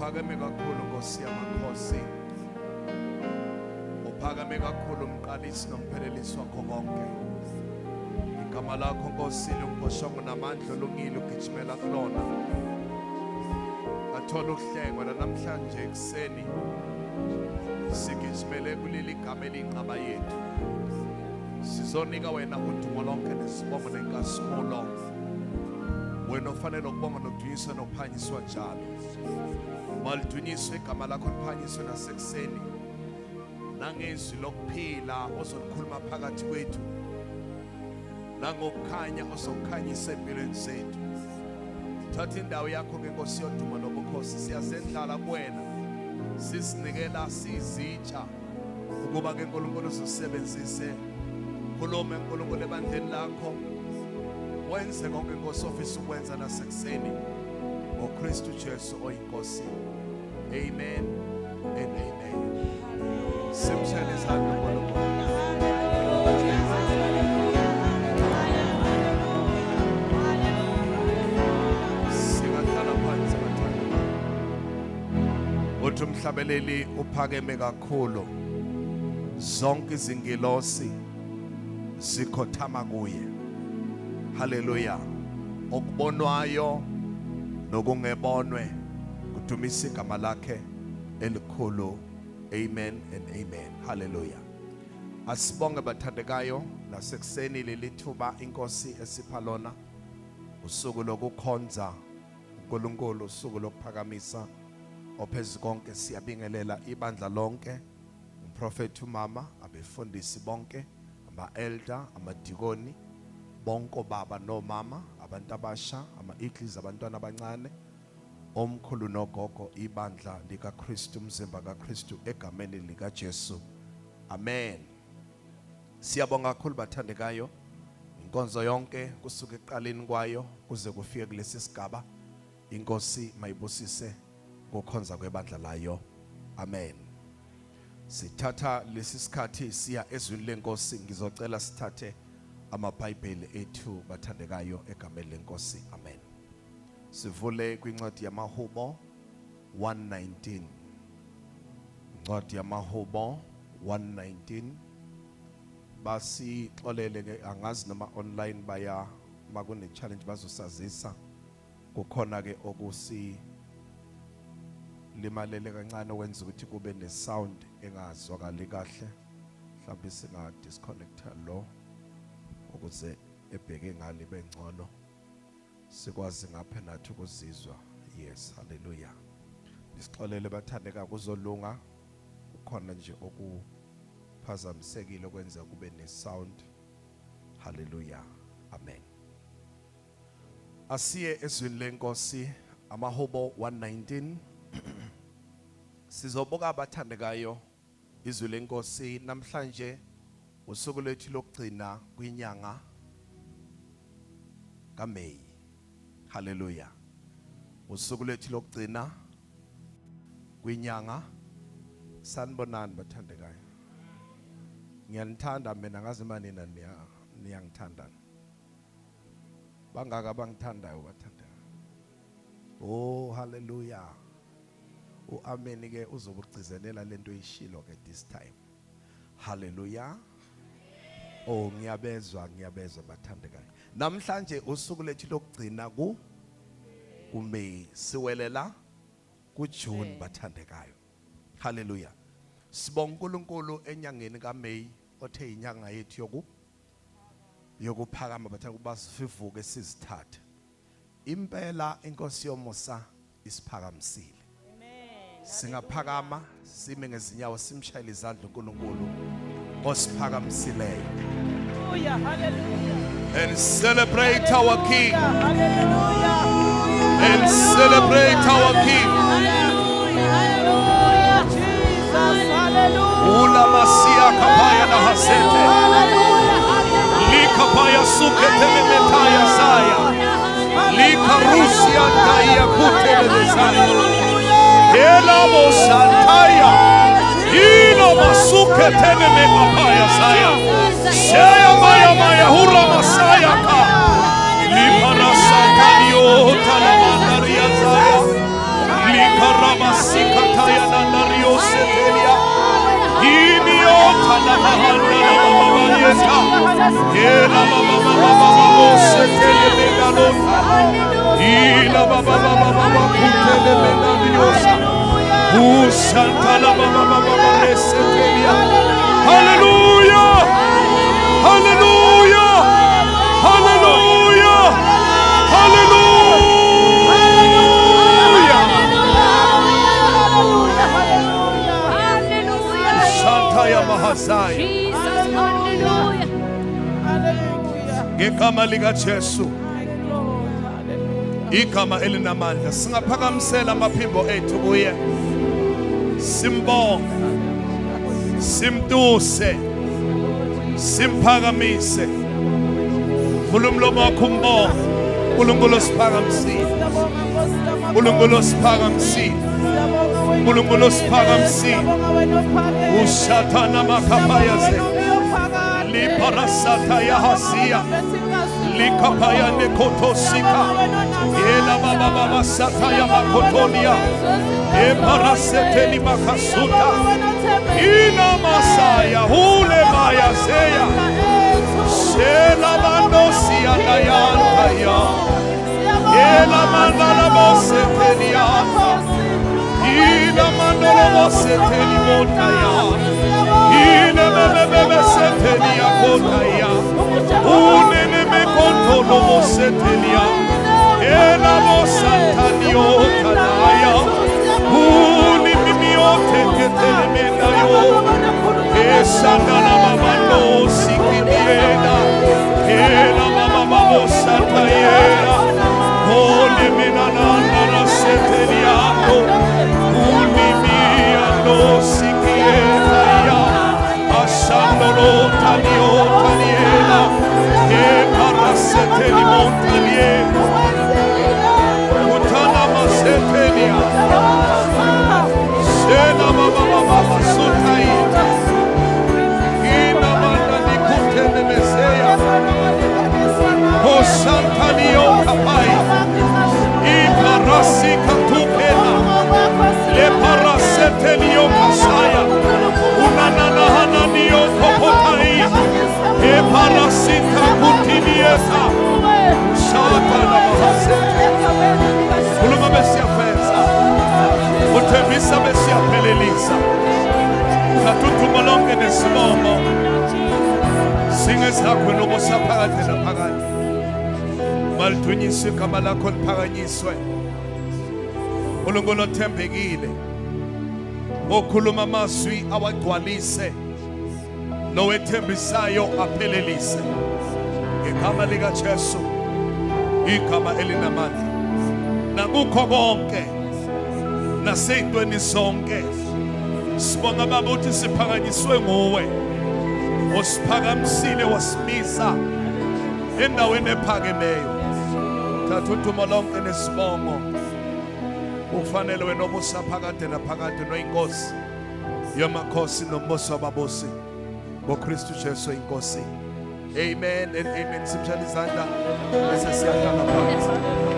Uphakeme kakhulu Nkosi yamakhosi. Uphakeme kakhulu umqalisi nomphelelisi wakho konke. Igama lakho Nkosi lingumbhoshongo namandla olungile ugijimela kulona. Athola ukuhlengwa namhlanje ekuseni. Sigijimele kuleli gama eliyinqaba yethu. Sizonika wena udumo lonke nesibongo nenkazimulo. Wena ofanele ukubonga nokudunyiswa nokuphanyiswa njalo. Malidunyiswe igama lakho liphanyiswe nasekuseni. Nangezwi lokuphila ozolikhuluma phakathi kwethu. Nangokukhanya ozokukhanyisa empilweni zethu. Thatha indawo yakho ke Nkosi yodumo nobukhosi, siyazendlala kuwena. Sisinikela sizitsha ukuba ke uNkulunkulu uzosebenzise. Khulume uNkulunkulu ebandleni lakho. Wenze konke Nkosi ofisa ukwenza nasekuseni ngoKristu Jesu oyiNkosi. Amen and amen. Simshayele izandla uNkulunkulu. Singahlala phansi bathandekayo. Uthi umhlabeleli uphakeme kakhulu. Zonke izingilosi zikhothama kuye. Haleluya. Okubonwayo nokungebonwe kudumisa igama lakhe elikhulu. Amen and amen. Haleluya. Asibonge bathandekayo nasekuseni leli thuba inkosi esipha lona, usuku lokukhonza uNkulunkulu, usuku lokuphakamisa ophezu konke. Siyabingelela ibandla lonke, umprofeti umama, abefundisi bonke, ama-elder, amadikoni bonke, obaba nomama, abantu abasha, ama-eagles, abantwana abancane, omkhulu nogogo, ibandla likaKristu, umzimba kaKristu, egameni likaJesu, amen. Siyabonga kakhulu bathandekayo, inkonzo yonke kusuka ekuqaleni kwayo kuze kufike kulesi sigaba. Inkosi mayibusise ukukhonza kwebandla layo, amen. Sithatha lesi sikhathi siya ezwini lenkosi. Ngizocela sithathe amaBhayibheli ethu bathandekayo egameni lenkosi, amen. Sivule kwincwadi yamaHubo 119, incwadi yamaHubo 119. Basixolele ke, angazi noma online baya makune challenge bazosazisa. Kukhona ke okusi limalele kancane okwenza ukuthi kube ne sound engazwakali kahle. Mhlawumbe singa disconnecta lo ukuze ebheke ngale bengcono, sikwazi ngapha nathi ukuzizwa. Yes, haleluya. Nisixolele bathandeka, kuzolunga. Kukhona nje okuphazamisekile okwenza kube ne sound. Haleluya, amen. Asiye ezwini lenkosi, amaHubo 119. Sizobuka abathandekayo izwi lenkosi namhlanje, usuku lwethu lokugcina kwinyanga kaMay. Haleluya. Usuku lwethu lokugcina kwinyanga. Sanibonani bathandekayo. Ngiyanithanda mina, ngazi manina niyangithanda. Bangaka abangithandayo bathandekayo? Oh, haleluya. Uamen ke uzobugcizelela lento oyishilo ke this time. Haleluya. Oh, ngiyabezwa, ngiyabezwa bathandekayo. Namhlanje usuku lethu lokugcina ku kuMay, siwelela kuJune bathandekayo. Haleluya. Sibonga uNkulunkulu enyangeni kaMay othe inyanga yethu yokuphakama bathanda ukuba sivuke sizithathe. Impela inkosi yomusa isiphakamisile. Singaphakama sime ngezinyawo simshayele izandla uNkulunkulu osiphakamisile. Hallelujah, hallelujah. And celebrate our King. Hallelujah. And celebrate our King. Hallelujah, hallelujah, Jesus, hallelujah. Ula masia kapaya na hasete. Hallelujah, hallelujah. Likapaya suketele metaya saya. Likarusia ndaya kutele mesaya. Ela mosantaya. Ilo masuketele mekapaya saya. Seya maya maya hura masaya ka. Liparasakario talamandaria saya. baba baba baba kutele menabiosa. Usantala baba baba baba mesetelia. Hallelujah. Hallelujah. Hallelujah. Hallelujah. Hallelujah. Santaya Mahazaya. Jesus, hallelujah. Hallelujah. Ngegama lika Jesu. Thank you, Lord. Hallelujah. Igama elinamandla. Singaphakamisela amaphimbo ethu kuye. Simbonge. Simtuse. Simphakamise. Vula umlomo wakho umbonge. uNkulunkulu siphakamisile. Siyabonga Nkosi yamakhosi. uNkulunkulu siphakamisile. Siyabonga wena uNkulunkulu siphakamisile. Siyabonga wena ophakeme. Ushathana makapaya Siyabonga wena ophakade. Liparasata yahasia. Siyabonga Likapaya nekotosika. Yela baba baba sataya makotonia. Eparaseteli makasuta. Ina masaya hule maya seya. Shela bandosia dayantaya. Yela mandala boseteliata. Ina mandolo boseteli motaya. Ina bebebe setelia kotaya. Unene me kontolo bosetelia. Ela bosantanio kanaya. Uni mimiote ketele mendayo. Esandala babando sikiniena. Ela baba babo santayera. Ole menanana raseteliano. Uni miando sikietaya. Asandolo tanio taniela. E paraseteli montanie. Utana masetelia. Sela baba baba sutaita. Ina manda nikutene meseya. Osantanio kapai. Iparasi katukena. Le parasetelio kasaya. Unanana hananio kopotai. E parasita kutiniesa. Satana mahasete. Kuluma besiyafeza. Uthembisa besiyaphelelisa. Thathuthuma lonke nesibongo. Singezakho nobusaphakade naphakade. Malidunyiswe igama lakho liphakanyiswe. uNkulunkulu othembekile. Okhuluma amazwi awagcwalise. Nowethembisayo aphelelise. Ngegama lika Jesu. Igama elinamandla. Nakukho konke. Naseyintweni zonke. Sibonga Baba ukuthi siphakanyiswe nguwe. Usiphakamisile wasimisa endaweni ephakemeyo. Thatha udumo lonke nesibongo. Ufanele wena obusa phakade naphakade noyinkosi yamakhosi nombuso wababusi ngoKristu Jesu inkosi. Amen and amen. Simshayele izandla bese siyahlala phansi.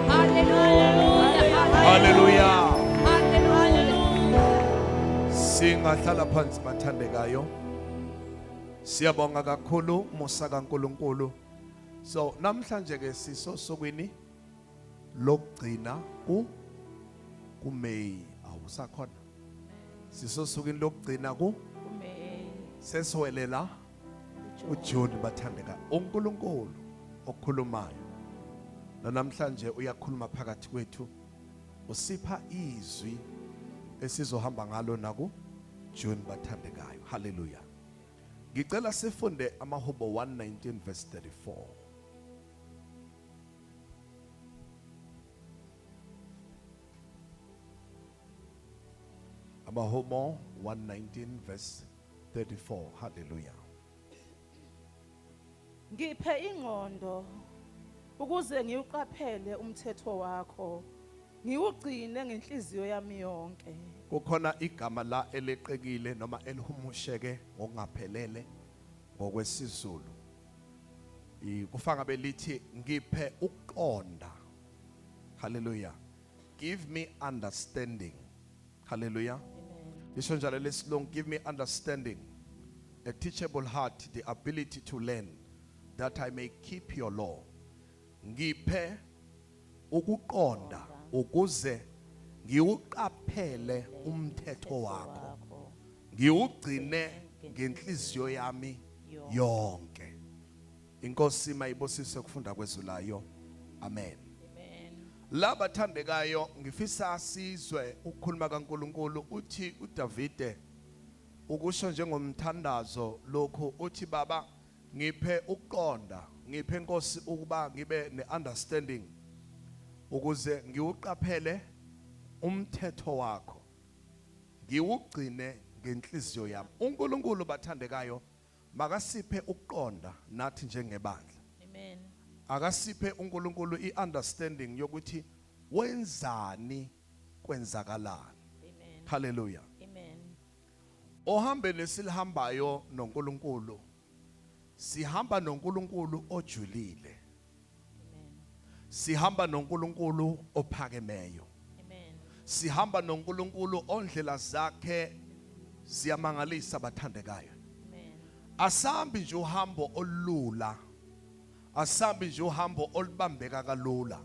Hallelujah. Hallelujah. Hallelujah. Singahlala phansi bathandekayo. Siyabonga kakhulu musa kaNkuluNkulu. So namhlanje ke sisosukwini lokugcina ku kuMay awusakhona. Sisosukwini lokugcina ku sesiwelela uJune bathandeka. uNkulunkulu okhulumayo namhlanje uyakhuluma phakathi kwethu, usipha izwi esizohamba ngalo naku June bathandekayo. Hallelujah. Ngicela sifunde amahubo 119 verse 34. Amahubo 119 verse 34. Hallelujah. Ngiphe ingqondo ukuze ngiwuqaphele umthetho wakho, ngiwugcine ngenhliziyo yami yonke. Kukhona igama la eleqekile noma elihumusheke ngokungaphelele ngokwesiZulu. Kufaka belithi ngiphe ukuqonda. Hallelujah. Give me understanding. Hallelujah. Lisho njalo lesilungu, give me understanding, a teachable heart, the ability to learn, that I may keep your law. Ngiphe ukuqonda. Ukuze ngiwuqaphele umthetho wakho, ngiwugcine ngenhliziyo yami yonke. Inkosi mayibusise ukufunda kwezwi layo. Amen. Amen. La bathandekayo, ngifisa sizwe ukukhuluma kaNkuluNkulu. Uthi uDavide, ukusho njengomthandazo lokhu, uthi, "Baba, ngiphe ukuqonda, ngiphe Nkosi ukuba ngibe neunderstanding ukuze ngiwuqaphele umthetho wakho, ngiwugcine ngenhliziyo yami." uNkulunkulu, bathandekayo, makasiphe ukuqonda nathi njengebandla. Amen. Akasiphe uNkulunkulu iunderstanding yokuthi wenzani, kwenzakalani. Amen. Haleluya. Amen. Ohambe nesilihambayo noNkulunkulu, sihamba noNkulunkulu ojulile. Amen. Sihamba noNkulunkulu ophakemeyo. Amen. Sihamba noNkulunkulu ondlela zakhe ziyamangalisa, bathandekayo. Amen. Asambi nje uhambo olula, asambi nje uhambo olubambeka kalula,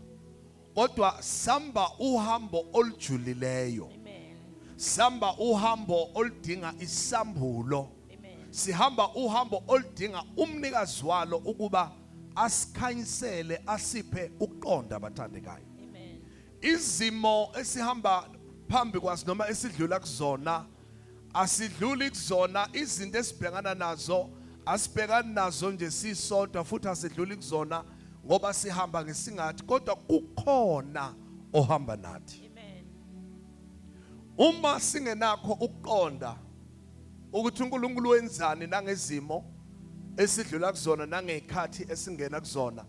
kodwa samba uhambo olujulileyo. Amen. Samba uhambo oludinga isambulo. Amen. Sihamba uhambo oludinga umnikazi walo ukuba asikhanyisele, asiphe ukuqonda, bathandekayo. Amen. Izimo esihamba phambi kwazo noma esidlula kuzona, asidluli kuzona. Izinto esibhekana nazo, asibhekani nazo nje sisodwa, futhi asidluli kuzona ngoba sihamba ngesingathi, kodwa kukhona ohamba nathi. Amen. Uma singenakho ukuqonda ukuthi uNkulunkulu wenzani nangezimo esidlula kuzona nangezikhathi esingena kuzona,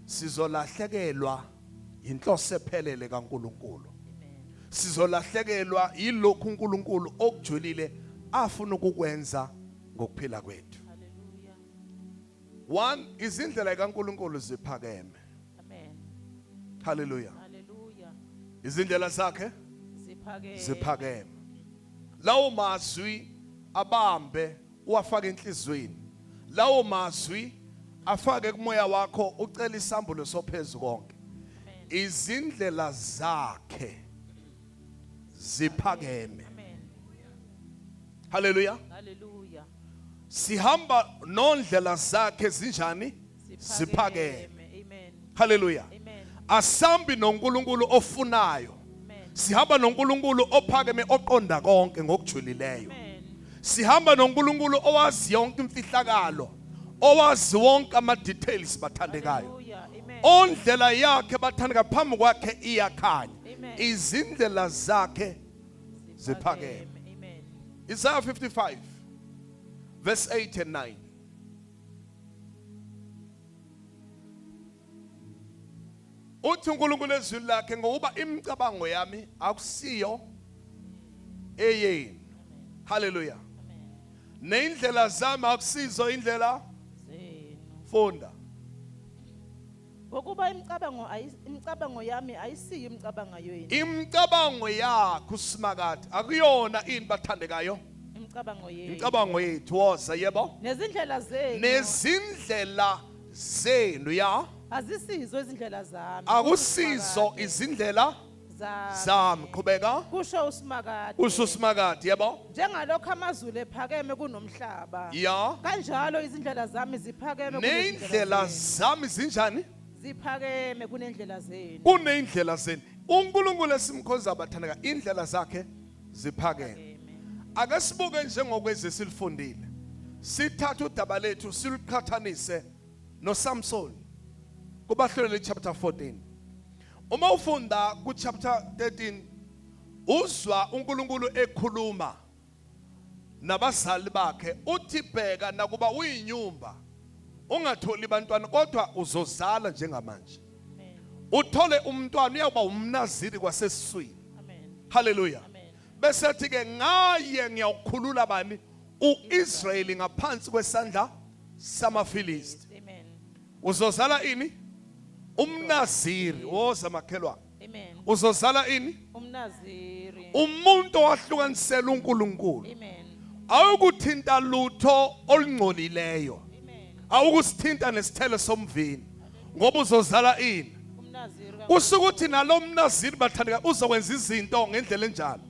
sizolahlekelwa inhloso ephelele kaNkulunkulu. Amen. Sizolahlekelwa yilokhu uNkulunkulu okujulile afuna ukukwenza ngokuphila kwethu. Hallelujah. One, izindlela kaNkulunkulu ziphakeme. Amen. Haleluya. Hallelujah. Izindlela zakhe Ziphakeme. ziphakeme. Lawo mazwi abambe, uwafake enhlizweni. Lawo mazwi afake kumoya wakho, ucela isambulo sophezulu konke. Amen. Izindlela zakhe ziphakeme. Amen. Haleluya. Hallelujah. Sihamba nondlela zakhe zinjani? Ziphakeme. Amen. Haleluya. Amen. Asambi noNkulunkulu ofunayo. Amen. Sihamba noNkulunkulu ophakeme, oqonda konke ngokujulileyo. Amen. Sihamba noNkulunkulu owazi yonke imfihlakalo, owazi wonke ama details, bathandekayo. Hallelujah. Amen. Ondlela yakhe, bathandeka, phambi kwakhe iyakhanya. Amen. Izindlela zakhe ziphakeme. Amen. Isaiah 55 verse 8 and 9. Uthi uNkulunkulu ezwini lakhe, "Ngokuba imicabango yami akusiyo eyenu." Haleluya. Amen. "Nendlela zami akusizo indlela." Zenu. Funda. Ngokuba imicabango yami ayisiyo imicabango yenu. Imicabango yakho uSimakade akuyona ini, bathandekayo? Imicabango yenu. Imicabango yethu. Woza, yebo. Nezindlela zenu. Nezindlela zenu, ya. Azisizo izindlela zami. Akusizo Kusho izindlela zami. zami. Qhubeka. Kusho uSimakade. Usho uSimakade, yebo. Njengalokho amazulu ephakeme kunomhlaba, Ya. kanjalo izindlela zami ziphakeme Neyindlela kunezindlela zenu. zami zinjani? Ziphakeme kunendlela zenu. Kuneyindlela zenu. UNkulunkulu esimkhonza, bathandeka, indlela zakhe ziphakeme. Amen. Ake sibuke njengokwezi silifundile, sithathe udaba lethu siluqhathanise noSamson kubahluleli chapter 14. Uma ufunda ku chapter 13, uzwa uNkulunkulu ekhuluma nabazali bakhe, uthi, "Bheka, nakuba uyinyumba ungatholi bantwana, kodwa uzozala njengamanje." Amen. Uthole umntwana, uyawuba umnaziri kwasesiswini. Amen. Haleluya. Amen. Bese thi ke, "Ngaye ngiyawukhulula bani? uIsrayeli ngaphansi kwesandla samaFilisti." Amen. Uzozala ini? Umnaziri. Woza, makhelwane. Amen. Uzozala ini? Umnaziri. Umuntu owahlukanisela uNkulunkulu. Amen. Awukuthinta lutho olungcolileyo. Amen. Awukusithinta nesithelo somvini, ngoba uzozala ini? Umnaziri. Kusho ukuthi nalomnaziri, bathandeka, uzokwenza izinto ngendlela enjalo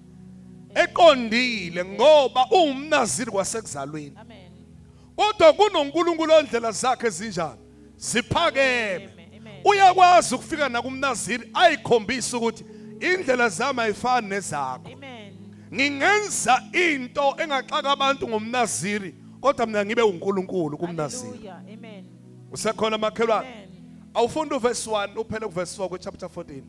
eqondile ngoba uwumnaziri kwasekuzalweni. Amen. Kodwa kunoNkulunkulu ondlela zakhe ezinjani ziphakeme. Amen. Uyakwazi ukufika nakumnaziri ayikhombisa ukuthi indlela zami ayifani nezakho. Amen. Ngingenza into engaxaka abantu ngomnaziri, kodwa mina ngibe uNkulunkulu kumnaziri. Hallelujah. Amen. Usekhona, makhelwane? Amen. Awufunda uverse 1 uphele kuverse 4 kwe-chapter 14.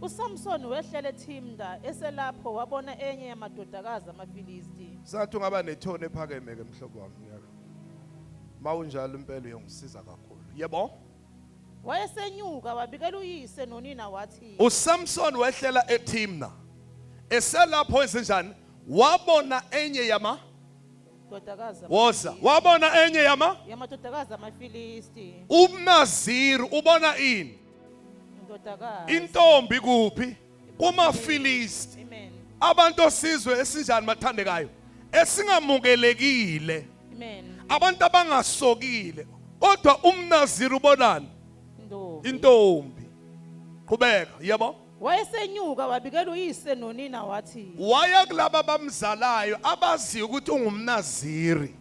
uSamson wehlela eThimna, eselapho wabona enye yamadodakazi amaFilisti. Sathi ungaba nethoni ephakeme ke, mhlobo wami, ngiyaka mawunjalo impela uyongisiza kakhulu, yebo. Wayesenyuka wabikela uyise nonina wathi, uSamson wehlela eThimna, eselapho ezinjani wabona enye yama dodakazi woza amaFilisti. Wabona enye yama Yamadodakazi amaFilisti. Umnaziri ubona ini? Indodakazi. Intombi kuphi? KumaFilisti. Amen. Abantu osizwe esinjani, bathandekayo, esingamukelekile. Amen. Abantu abangasokile, kodwa umnaziri ubonani? Intombi. Intombi. Qhubeka, yebo. Wayesenyuka wabikela uyise nonina wathi, Waya kulaba abamzalayo abaziyo ukuthi ungumnaziri,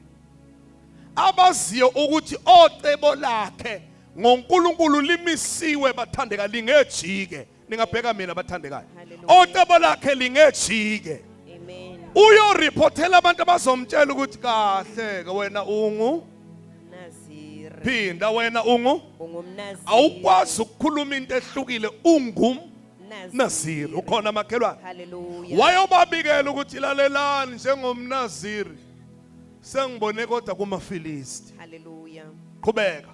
abaziyo ukuthi ocebo lakhe ngoNkulunkulu limisiwe, bathandeka, lingejike. Ningabheka mina, bathandekayo. Hallelujah. Ocebo lakhe lingejike. Amen. Uyoreportela abantu abazomtshela ukuthi kahle ke wena ungu Nazir. phinda, wena ungu Ungumnazir. Awukwazi ukukhuluma into ehlukile, ungum Nazir. naziri. Ukhona, makhelwane? Hallelujah. Wayobabikela ukuthi lalelani, njengomnaziri sengibone kodwa kumaFilisti. Hallelujah. Qhubeka.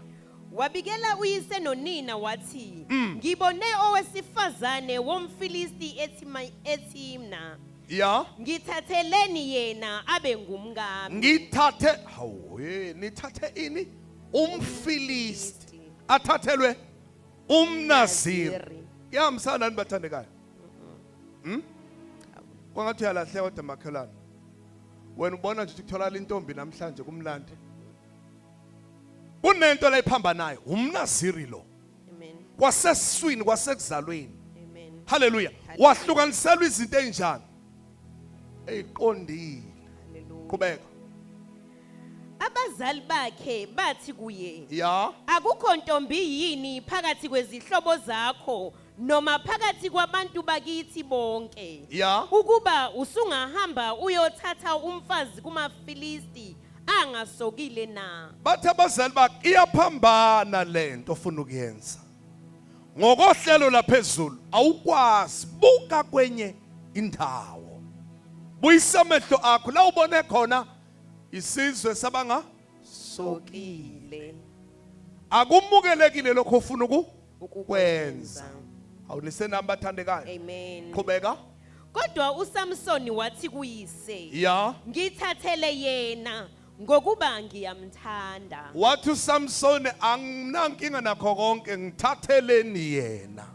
Wabikela uyise nonina wathi, "Ngibone owesifazane womFilisti eThimna. Ya. Ngithatheleni yena abe ngumkami." Ngithathe, hawu hey, nithathe ini? UmFilisti athathelwe umnaziri. Naziri. Kuyahambisana nani, bathandekayo? Kwangathi uyalahleka, kodwa makhelwane wena ubona nje ukuthi kutholakala intombi namhlanje kumlandi, kunento la iphambanayo. Umnaziri lo. Amen. Kwasesiswini, kwasekuzalweni. Amen. Haleluya. Wahlukaniselwa izinto ezinjani? Eziqondile. Hallelujah. Qhubeka. Abazali bakhe bathi kuye, Ya. "Akukho ntombi yini phakathi kwezihlobo zakho noma phakathi kwabantu bakithi bonke, Ya. ukuba usungahamba uyothatha umfazi kumaFilisti angasokile na?" Bathi abazali bakhe, iyaphambana lento ofuna ukuyenza ngokohlelo laphezulu, awukwazi. Buka kwenye indawo, buyisa amehlo akho la ubone khona isizwe sabanga Sokile. Akumukelekile lokho ofuna ukukwenza. Awunisenami, bathandekayo? Amen. Qhubeka. Kodwa uSamsoni wathi kuyise, Ya. "Ngithathele yena ngokuba ngiyamthanda." Wathi uSamson, anginankinga nakho konke, ngithatheleni yena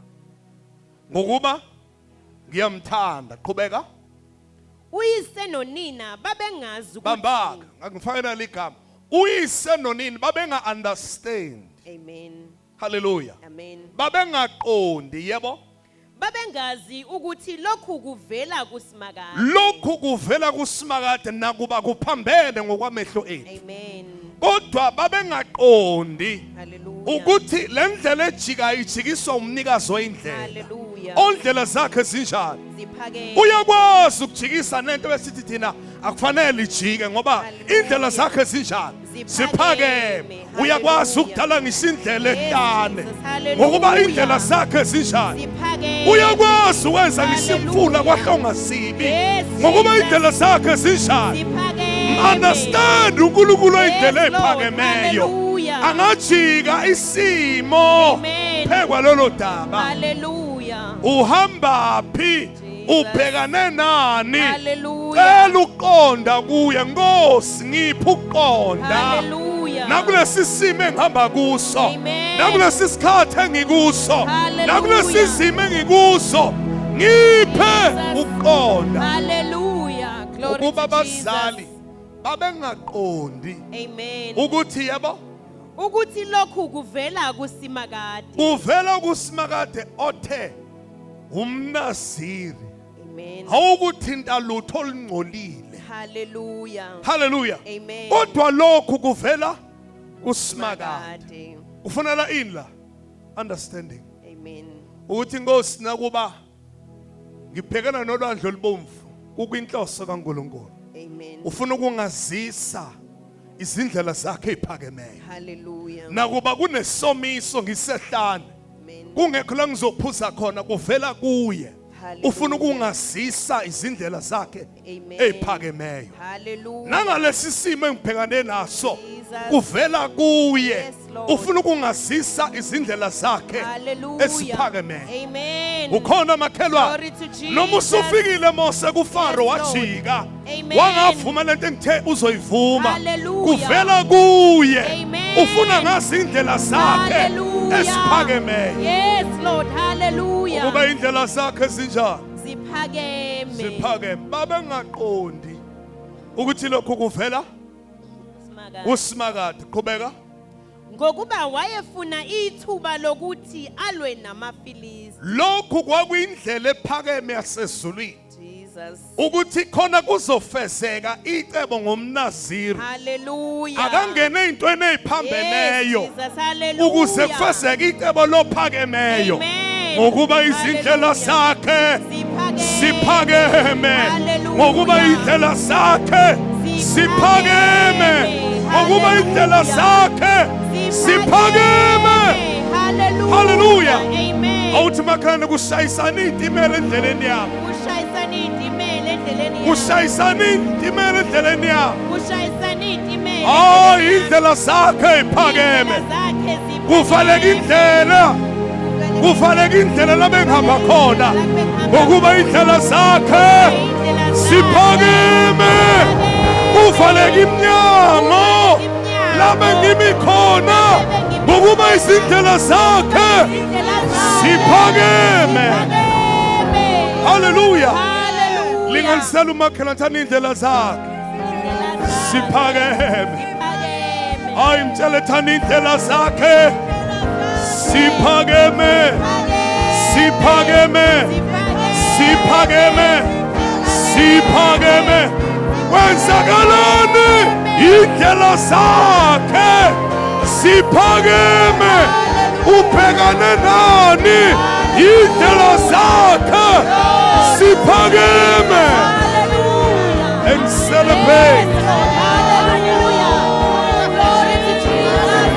ngokuba ngiyamthanda. Qhubeka. Uyise nonina babengazi ukuthi Bambaka, ngakufakela ligama. Uyise nonini babenga understand. Amen. Haleluya. Amen. Babengaqondi, yebo. Babengazi ukuthi lokhu kuvela kuSimakade. Lokhu kuvela kuSimakade nakuba kuphambene ngokwamehlo ethu. Amen. Kodwa babengaqondi Hallelujah. ukuthi le ndlela ejika ijikiswa umnikazi wendlela. Hallelujah. Ondlela zakhe zinjani? Ziphakeme. Uyakwazi ukujikisa nento besithi thina akufanele ijike ngoba Hallelujah. indlela zakhe zinjani? Ziphakeme. Ziphakeme. Uyakwazi Hallelujah. ukudala ngisho indlela Yes, ehlane Jesus. Hallelujah. ngokuba indlela zakhe zinjani? Ziphakeme. Uyakwazi ukwenza ngisho imfula Hallelujah. kwahlongasibi Yes, ngokuba Jesus. indlela zakhe zinjani? Ziphakeme. Understand, uNkulunkulu indlela Yes, Lord. ephakemeyo Hallelujah. angajika isimo Amen. phekwa lolo daba. Hallelujah. Uhamba phi? Ubhekane nani? Hallelujah. Cela ukuqonda kuye. Nkosi, ngiphe ukuqonda Hallelujah. nakulesi simo engihamba kuso, Amen. nakulesi sikhathi engikuso, Hallelujah. nakulesi simo engikuso, ngiphe Jesus. ukuqonda. Hallelujah. Glory Ukuba to Jesus. abazali babengaqondi Amen. ukuthi, yebo. Ukuthi lokhu kuvela kuSimakade. Kuvela kuSimakade othe umnaziri Amen. awukuthinta lutho olungcolile. Hallelujah. Haleluya. Amen. Kodwa lokhu kuvela kuSimakade. Simakade. Ufunela ini la? Understanding. Amen. Ukuthi Nkosi nakuba ngibhekana nolwandle olubomvu kukwinhloso kaNkuluNkulu. Amen. Ufuna ukungazisa izindlela zakhe eziphakemeyo. Hallelujah. Nakuba kunesomiso ngisehlane. Amen. Kungekho la ngizophuza khona kuvela kuye. Hallelujah. Ufuna ukungazisa izindlela zakhe Amen. eziphakemeyo. Hallelujah. Nangalesi simo engibhekane naso Jesus. kuvela kuye. Yes, Lord. Ufuna ukungazisa izindlela zakhe Hallelujah. esiphakemeyo. Amen. Ukhona makhelwane. Glory to Jesus. Noma usufikile Mose kuFaro Yes, Lord. wajika. Amen. Wangavuma lento engithe uzoyivuma. Hallelujah. Kuvela kuye. Amen. Ufuna ngazi indlela zakhe Hallelujah. esiphakemeyo. Yes, Lord. Hallelujah. Ukuba indlela zakhe zinjani? Ziphakeme. Ziphakeme. Babengaqondi ukuthi lokhu kuvela Simakade. kuSimakade. Qhubeka. Ngokuba wayefuna ithuba lokuthi alwe namaFilisti. Lokhu kwakuyindlela ephakeme yasezulwini. Jesus. Ukuthi khona kuzofezeka icebo ngomnaziri. Hallelujah. Akangene ezintweni eziphambeneyo. Yes, Jesus. Hallelujah. Ukuze kufezeke icebo lophakemeyo. Amen. Ngokuba izindlela Hallelujah. zakhe Ziphakeme. siphakeme. Hallelujah. Ngokuba indlela zakhe siphakeme. Ngokuba indlela zakhe siphakeme. Hallelujah. Hallelujah. Amen. Awuthi makhana kushayisana iy'timela endleleni yami. Kushayisana iy'timela endleleni yami. Kushayisana iy'timela endleleni yami. Kushayisana iy'timela. Hayi indlela zakhe iphakeme. Indlela zakhe ziphakeme. Kuvaleka indlela. Kuvaleka indlela la bengihamba khona. Ngokuba indlela zakhe siphakeme. Kuvaleka iminyango la bengimi khona. Ngokuba izindlela zakhe siphakeme. Hallelujah. Hallelujah. Linganisela umakhelwane thani indlela zakhe siphakeme. Siphakeme. Hayi mtshele thani indlela zakhe siphakeme. Siphakeme. Siphakeme. Siphakeme. Kwenzakalani? Indlela zakhe siphakeme. Ubhekane nani? Indlela zakhe siphakeme. Hallelujah. And celebrate. Yes, Lord. Hallelujah. Glory to Jesus.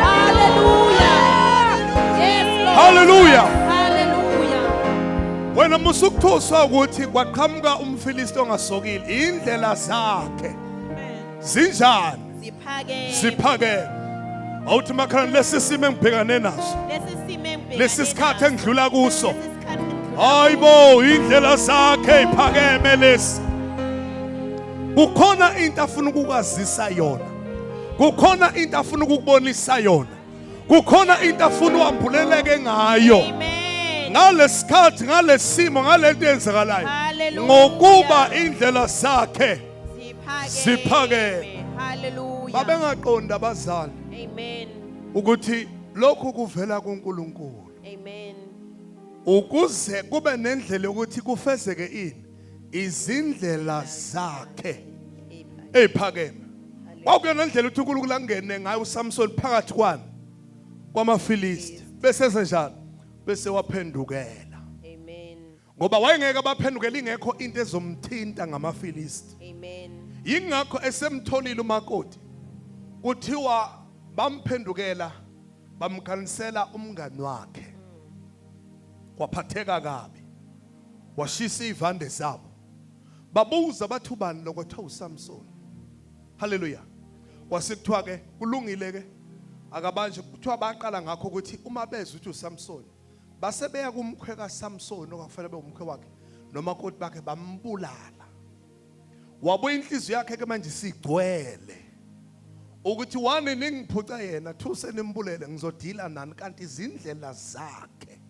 Hallelujah. Yes, Lord. Hallelujah. Hallelujah. Wena musukuthuswa ukuthi kwaqhamuka umFilisti ongasokile indlela zakhe zinjani? Siphakeme. Siphakeme. Awuthi makhelwane lesi simo engibhekane naso. Lesi simo engibhekane Lesi sikhathi naso. engidlula kuso. Lesi sikhathi engidlula Hayibo indlela zakhe iphakeme lesi. Kukhona into afuna ukukwazisa yona. Kukhona into afuna ukukubonisa yona. Kukhona into afuna uhambuleleke ngayo. Amen. Ngalesikhathi ngalesimo ngalento eyenzakalayo. Hallelujah. Ngokuba indlela zakhe Siphakeme. Siphakeme. Hallelujah. babengaqonda abazali Amen. ukuthi lokhu kuvela kuNkulunkulu. Amen. Ukuze kube nendlela yokuthi kufezeke ini izindlela zakhe eziphakeme. Kwakuyona ndlela ukuthi uNkulunkulu angene ngayo uSamson phakathi kwani kwamaFilisti bese enze bese waphendukela. Amen. Ngoba wayengeke abaphendukela ingekho into ezomthinta ngamaFilisti. Amen. Yingakho esemtholile umakoti kuthiwa bamphendukela bamkhanisela umngani wakhe. Waphatheka kabi. Washisa ivande zabo. Babuza bathi ubani lo kwathiwa uSamson. Hallelujah. Kwasekuthiwa ke kulungile ke akabanje kuthiwa baqala ngakho ukuthi uma bezwe ukuthi uSamson base beya kumkhwe kaSamson okwakufanele be umkhwe wakhe nomakoti bakhe bambulala. Wabuya inhliziyo yakhe ke manje sigcwele ukuthi one ningiphuca yena two senimbulele ngizodila nani kanti izindlela zakhe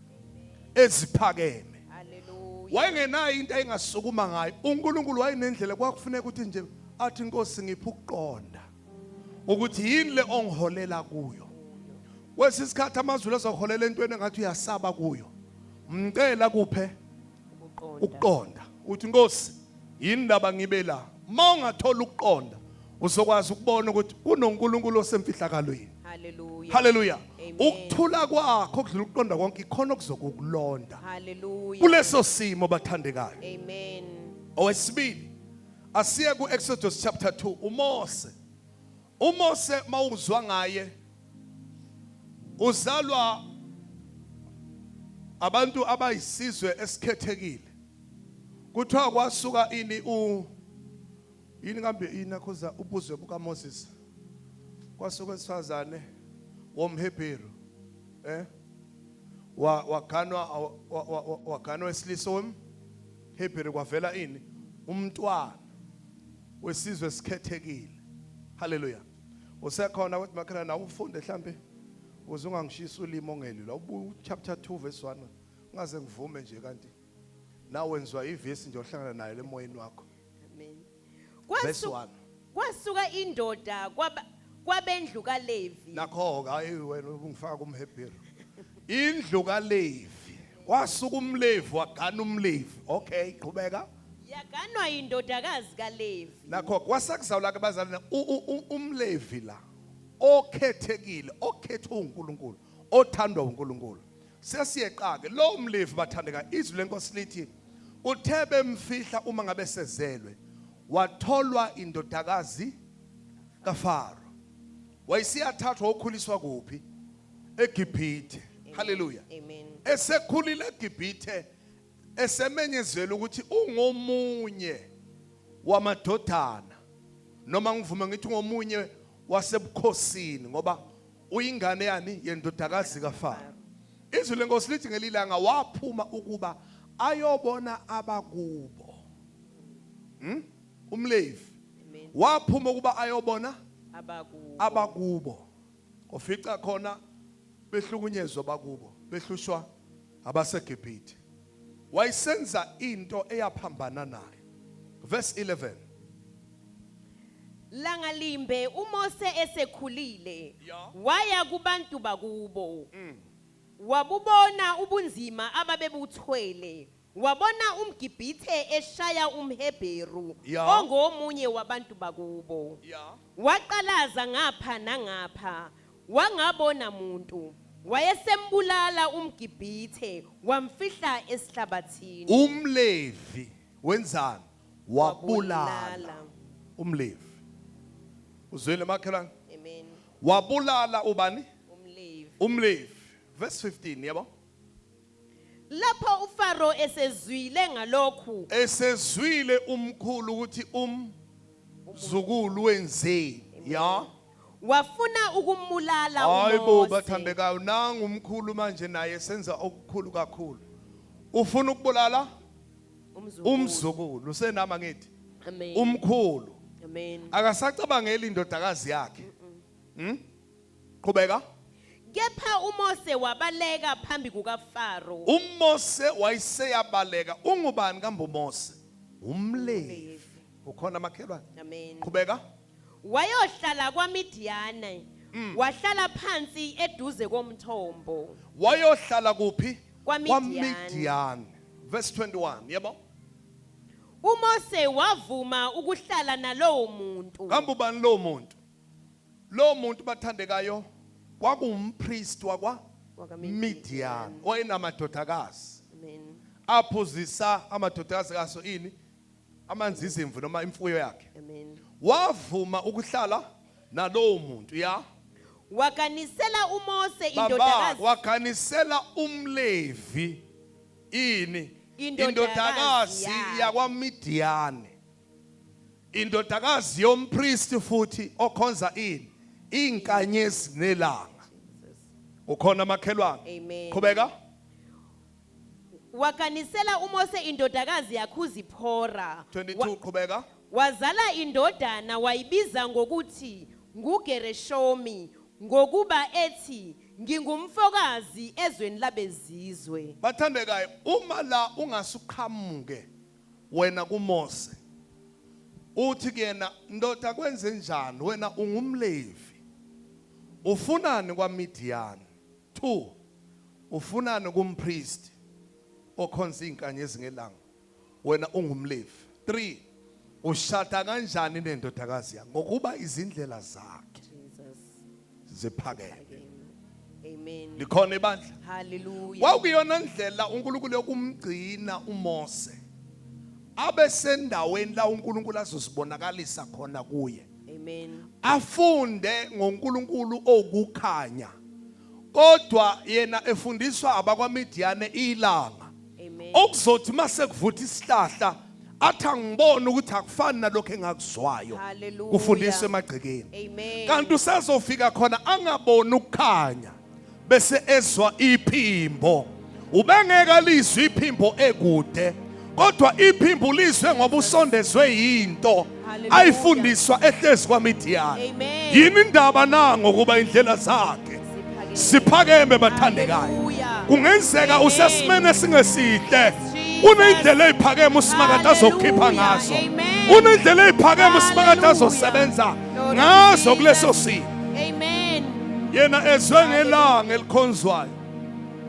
eziphakeme. Hallelujah. Wayengenayo into ayingasukuma ngayo. uNkulunkulu wayenendlela kwakufuneka ukuthi nje athi Nkosi ngiphe ukuqonda. Ukuthi yini le ongiholela kuyo. Kwesinye isikhathi amazulu azokuholela entweni engathi uyasaba kuyo. Mcela kuphe Ukuqonda. Ukuqonda. Uthi, Nkosi, yini ndaba ngibe la? Uma ungathola ukuqonda, uzokwazi ukubona ukuthi kunoNkulunkulu osemfihlakalweni. Hallelujah. Haleluya. Amen. Ukuthula kwakho okudlula ukuqonda konke ikhona okuzokukulonda Hallelujah. kuleso simo, bathandekayo. Amen. Owesibili, asiye ku-Exodus chapter 2. uMose, uMose mawuzwa ngaye, uzalwa abantu abayisizwe esikhethekile. Kuthiwa kwasuka ini u yini kambe yini akhoza ubuzwe bukaMoses, kwasuka esifazane womHebheru, waganwa wesilisa womHebheru, kwavela ini umntwana wesizwe esikhethekile. Haleluya. Usekhona ukuthi makhelwane nawe ufunde mhlambe ukuze ungangishisa ulimi ongeli la ubu chapter 2 verse 1, ungaze ngivume nje kanti nawe wenziwa ivesi nje ohlangana nayo emoyeni wakho. Amen. Verse 1. Kwasuka indoda kwabendlu kaLevi. Nakho ke, hayi wena ungifaka kumHebheru. Indlu kaLevi, wasuka umLevi wagana umLevi. Okay, qhubeka. Yaganwa indodakazi kaLevi. Nakho kwasakuzawula ke bazalwane, umLevi la okhethekile, okhethwe uNkulunkulu, othandwa uNkulunkulu. Sesiyeqa ke lo mLevi, bathandeka. Izwi lenkosi lithi uthe bemfihla uma ngabe sezelwe, watholwa indodakazi kaFaro, wayesiyathathwa, ukhuliswa kuphi? EGibhithe. Haleluya. Amen. Esekhulile eGibhithe, esemenyezela ukuthi ungomunye wamadodana, noma ngivume ngithi ungomunye wasebukhosini, ngoba uyingane yani yendodakazi kaFaro. Izwi lenkosi lithi ngelilanga waphuma ukuba ayobona abakubo. UmLevi Amen. waphuma ukuba ayobona Abakubo. Abakubo, ufica khona behlukunyezwa bakubo, behlushwa abaseGibhithe. Wayisenza into eyaphambana naye. Verse 11. Langalimbe uMose esekhulile waya kubantu bakubo. Wabubona ubunzima ababebuthwele. Wabona umGibhithe eshaya umHebheru ongomunye wabantu bakubo. Waqalaza ngapha nangapha, wangabona muntu. Wayesembulala umGibhithe, wamfihla esihlabathini. UmLevi wenzani? Wabulala umLevi. Uzwile, makhelwane? Amen. Wabulala ubani? UmLevi. UmLevi. Verse 15, yabo. Lapho uFaro esezwile ngalokhu, Esezwile umkhulu ukuthi umzukulu wenzeni, ya. Wafuna ukumbulala Hayi bo. uMose. Bathandekayo, nangu umkhulu manje naye senza okukhulu kakhulu, ufuna ukubulala Umzukulu. Umzukulu usenama ngithi Amen. umkhulu Amen. akasacabangeli indodakazi yakhe. Qhubeka. Kepha uMose wabaleka phambi kukaFaro. UMose wayeseyabaleka. Ungubani kambe uMose? UmLevi. Ukhona, makhelwane? Amen. Qhubeka. Wayohlala kwaMidiyane. Wahlala phansi eduze komthombo. Wayohlala kuphi? KwaMidiyani. KwaMidiyani. Verse 21, yebo. uMose wavuma ukuhlala nalowo muntu. Kambe ubani lo muntu? Lo muntu, bathandekayo, kwakuwumpriest wakwa Midian wayenamadodakazi Amen. aphuzisa amadodakazi kaso ini amanzi izimvu noma imfuyo yakhe. Amen. Wavuma ukuhlala nalowo muntu, ya. Waganisela uMose Baba indodakazi waganisela umLevi ini? Indodakazi Indodakazi yakhe. yakwaMidiyani, indodakazi yompriest futhi okhonza ini inkanyezi nelanga. Ukhona, makhelwane? Amen. Qhubeka. Waganisela uMose indodakazi yakhe uZiphora. 22, qhubeka. Wazala indodana, wayibiza ngokuthi nguGereshomi, ngokuba ethi, ngingumfokazi ezweni labezizwe. Bathandekayo, uma la ungasuqhamuke wena kuMose. Uthi kuyena, ndoda, kwenze njani? Wena ungumLevi, ufunani kwaMidiyani? 2, ufunani kumpriest okhonza izinkanyezi ngelanga, wena ungumLevi? 3, ushada kanjani nendodakazi yakhe? Ngokuba izindlela zakhe Jesus. ziphakeme. Amen. Likhona ibandla? Hallelujah. Kwakuyona ndlela uNkulunkulu yokumgcina uMose abe sendaweni la uNkulunkulu azosibonakalisa khona kuye, Amen. afunde ngoNkulunkulu okukhanya, kodwa yena efundiswa abakwaMidiyane ilanga, Amen. okuzothi mase kuvutha isihlahla athi, angibone ukuthi akufani nalokho engakuzwayo Hallelujah. kufundiswa emagcekeni. Amen. Kanti usazofika khona angaboni ukukhanya bese ezwa iphimbo. Ubengeke alizwe iphimbo ekude, kodwa iphimbo lizwe ngoba usondezwe yinto Hallelujah. ayifundiswa ehlezi kwaMidiyani. Amen. Yini indaba na? Ngokuba indlela zakhe siphakeme, bathandekayo. Hallelujah. Kungenzeka Amen. usesimene esingesihle, Jesus. unendlela eziphakeme uSimakade azokhipha Hallelujah. ngazo, Amen. unendlela eziphakeme uSimakade Hallelujah. azosebenza Lord ngazo Jesus. kuleso simo. Amen. Yena ezwe ngelanga elikhonzwayo,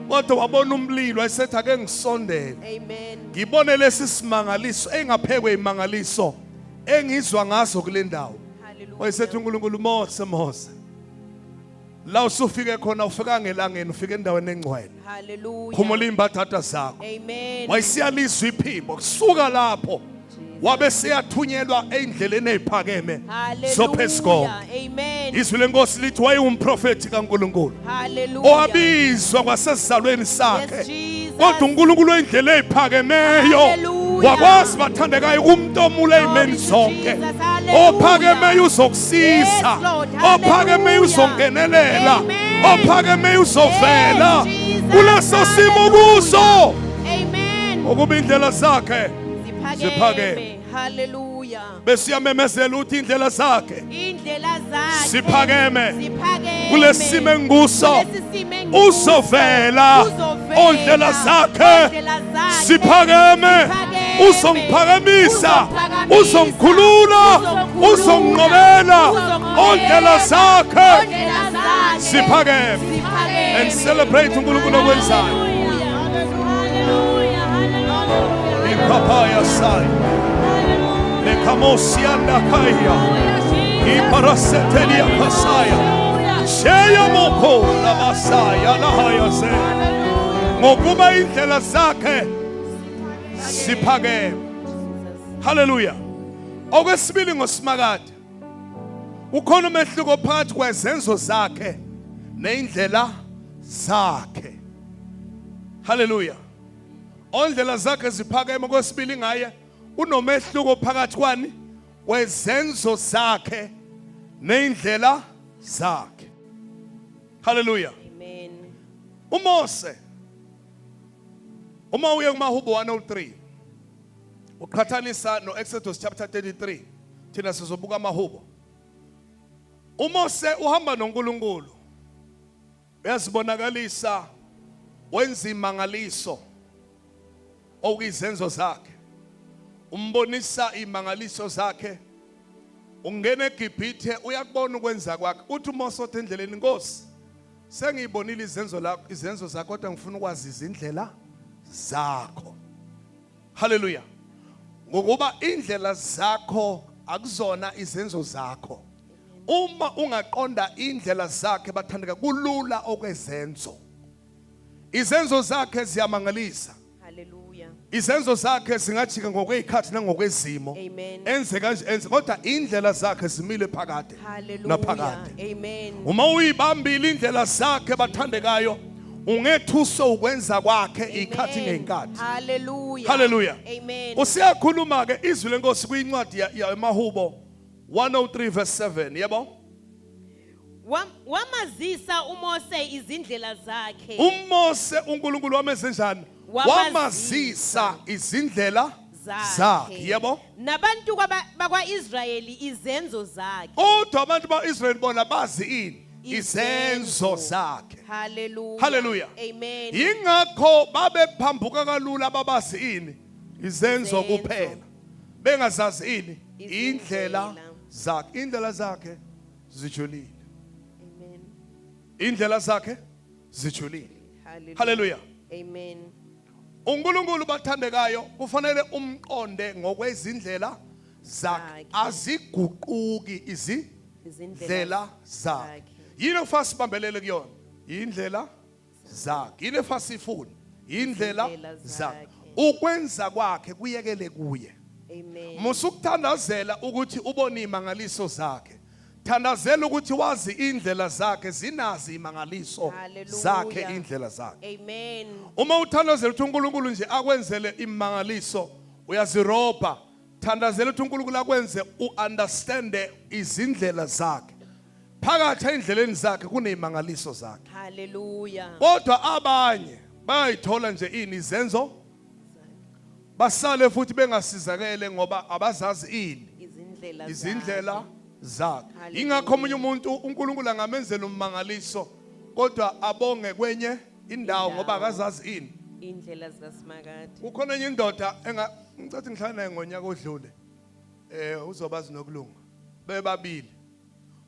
kodwa wabona umlilo, wayesethi, ake ngisondele, Amen. ngibone lesi simangaliso engaphekwe imangaliso engizwa ngazo kule ndawo. Hallelujah. Wayesethi uNkulunkulu, Mose, Mose, la usufike khona, ufika ngelangeni, ufike endaweni engcwele. Hallelujah. Khumula imbathatha zakho. Amen. Wayesiyalizwa iphimbo. Kusuka lapho wabe seyathunyelwa ey'ndleleni ey'phakeme zophezukoko. Hallelujah. Amen. Izwi lenkosi lithi wayewumprofethi kaNkulunkulu Hallelujah. owabizwa kwasesizalweni sakhe, Yes, Jesus. kodwa uNkulunkulu wendlela ey'phakemeyo Hallelujah. wakwazi, bathandekayo, ukumtomula ey'meni Glory to zonke. Jesus. Hallelujah. Ophakemeyo uzokusiza. Yes, Lord. Hallelujah. Ophakemeyo uzongenelela. Amen. Ophakemeyo uzovela Yes, Jesus. kuleso simo Hallelujah. kuso, Amen. ukuba indlela zakhe ziphakeme. Ziphakeme. Hallelujah. Bese uyamemezela ukuthi indlela zakhe Indlela zakhe ziphakeme. Ziphakeme. Kulesimo engikuso Kulesi simo engikuso, uzovela. Uzovela. Ondlela zakhe Ondlela zakhe siphakeme. Ziphakeme. Uzongiphakamisa, Uzongiphakamisa. uzongikhulula, Uzongikhulula. uzonginqobela. Uzonginqobela. Ondlela zakhe Ondlela zakhe ziphakeme. Ziphakeme. And celebrate uNkulunkulu okwenzayo. Ikapaya sai lekamosianda kaya iparasetelia kasaya sheya moko labasaya lahaya se, ngokuba indlela zakhe siphakeme. Haleluya. Okwesibili ngoSimakade, ukhona umehluko phakathi kwezenzo zakhe neyindlela zakhe. Haleluya. Ondlela zakhe ziphakeme. Kwesibili ngaye, unomehluko phakathi kwani? Kwezenzo zakhe neyindlela zakhe. Haleluya. Amen. uMose, uma uye kumahubo 103 uqhathanisa noExodus chapter 33, thina sizobuka amahubo. uMose uhamba noNkulunkulu, uyazibonakalisa, wenza imangaliso okuyizenzo zakhe, umbonisa imangaliso zakhe. Ungena eGibhithe, uyakubona ukwenza kwakhe. Uthi uMose othi endleleni, Nkosi, sengiyibonile izenzo lakho, izenzo zakho, kodwa ngifuna ukwazi izindlela zakho. Haleluya. Ngokuba indlela zakho akuzona izenzo zakho. Uma ungaqonda indlela zakhe, bathandeka, kulula okwezenzo. Izenzo zakhe ziyamangalisa. Hallelujah. Izenzo zakhe zingajika ngokwezikhathi nangokwezimo, Amen. enze kanje, enze, kodwa indlela zakhe zimile phakade Hallelujah. naphakade. Amen. Uma uyibambile indlela zakhe, bathandekayo, ungethuswa ukwenza kwakhe ikhathi Amen. ngeyinkathi. Hallelujah. Hallelujah. Amen. Usiyakhuluma ke izwi lenkosi kwincwadi yamahubo 103 verse 7, yebo. Wamazisa uMose izindlela zakhe. uMose uNkulunkulu wamenze njani? Wamazisa. Wamazisa izindlela zakhe, yebo. Nabantu bakwaIsrayeli izenzo zakhe. Kodwa abantu ba-Israyeli bona bazi ini? Izenzo zakhe. Hallelujah. Hallelujah. Amen. Yingakho babephambuka kalula, babazi ini? Izenzo Izenzo. kuphela, bengazazi ini? Indlela zakhe, indlela zakhe zijulile. Amen. Indlela zakhe zijulile. Hallelujah. Hallelujah. Amen. uNkulunkulu bathandekayo kufanele umqonde ngokwezindlela zakhe, Zakhe. aziguquki izindlela zakhe. Zakhe. Yini okufanele sibambelele kuyona? Indlela zakhe. Yini okufanele sifune? Indlela Izindlela zakhe. zakhe. Ukwenza kwakhe kuyekele kuye. Amen. Musukuthandazela ukuthi ubone imangaliso zakhe. Thandazela ukuthi wazi indlela zakhe, zinazi imangaliso Hallelujah. zakhe, indlela zakhe. Amen. Uma uthandazela ukuthi uNkulunkulu nje akwenzele imangaliso, uyazirobha. Thandazela ukuthi uNkulunkulu akwenze uunderstande izindlela zakhe. Phakathi endleleni zakhe kunezimangaliso zakhe. Hallelujah. Kodwa abanye bayayithola nje ini izenzo, basale futhi bengasizakele ngoba abazazi ini Izindlela izindlela zakhe. Hallelujah. Ingakho omunye umuntu uNkulunkulu angamenzela ummangaliso kodwa abonge kwenye indawo ngoba akazazi ini. Indlela zikaSimakade. Kukhona enye indoda enga ngicathi ngihlala naye ngonyaka odlule. Uzobazi nokulunga. Bebabili.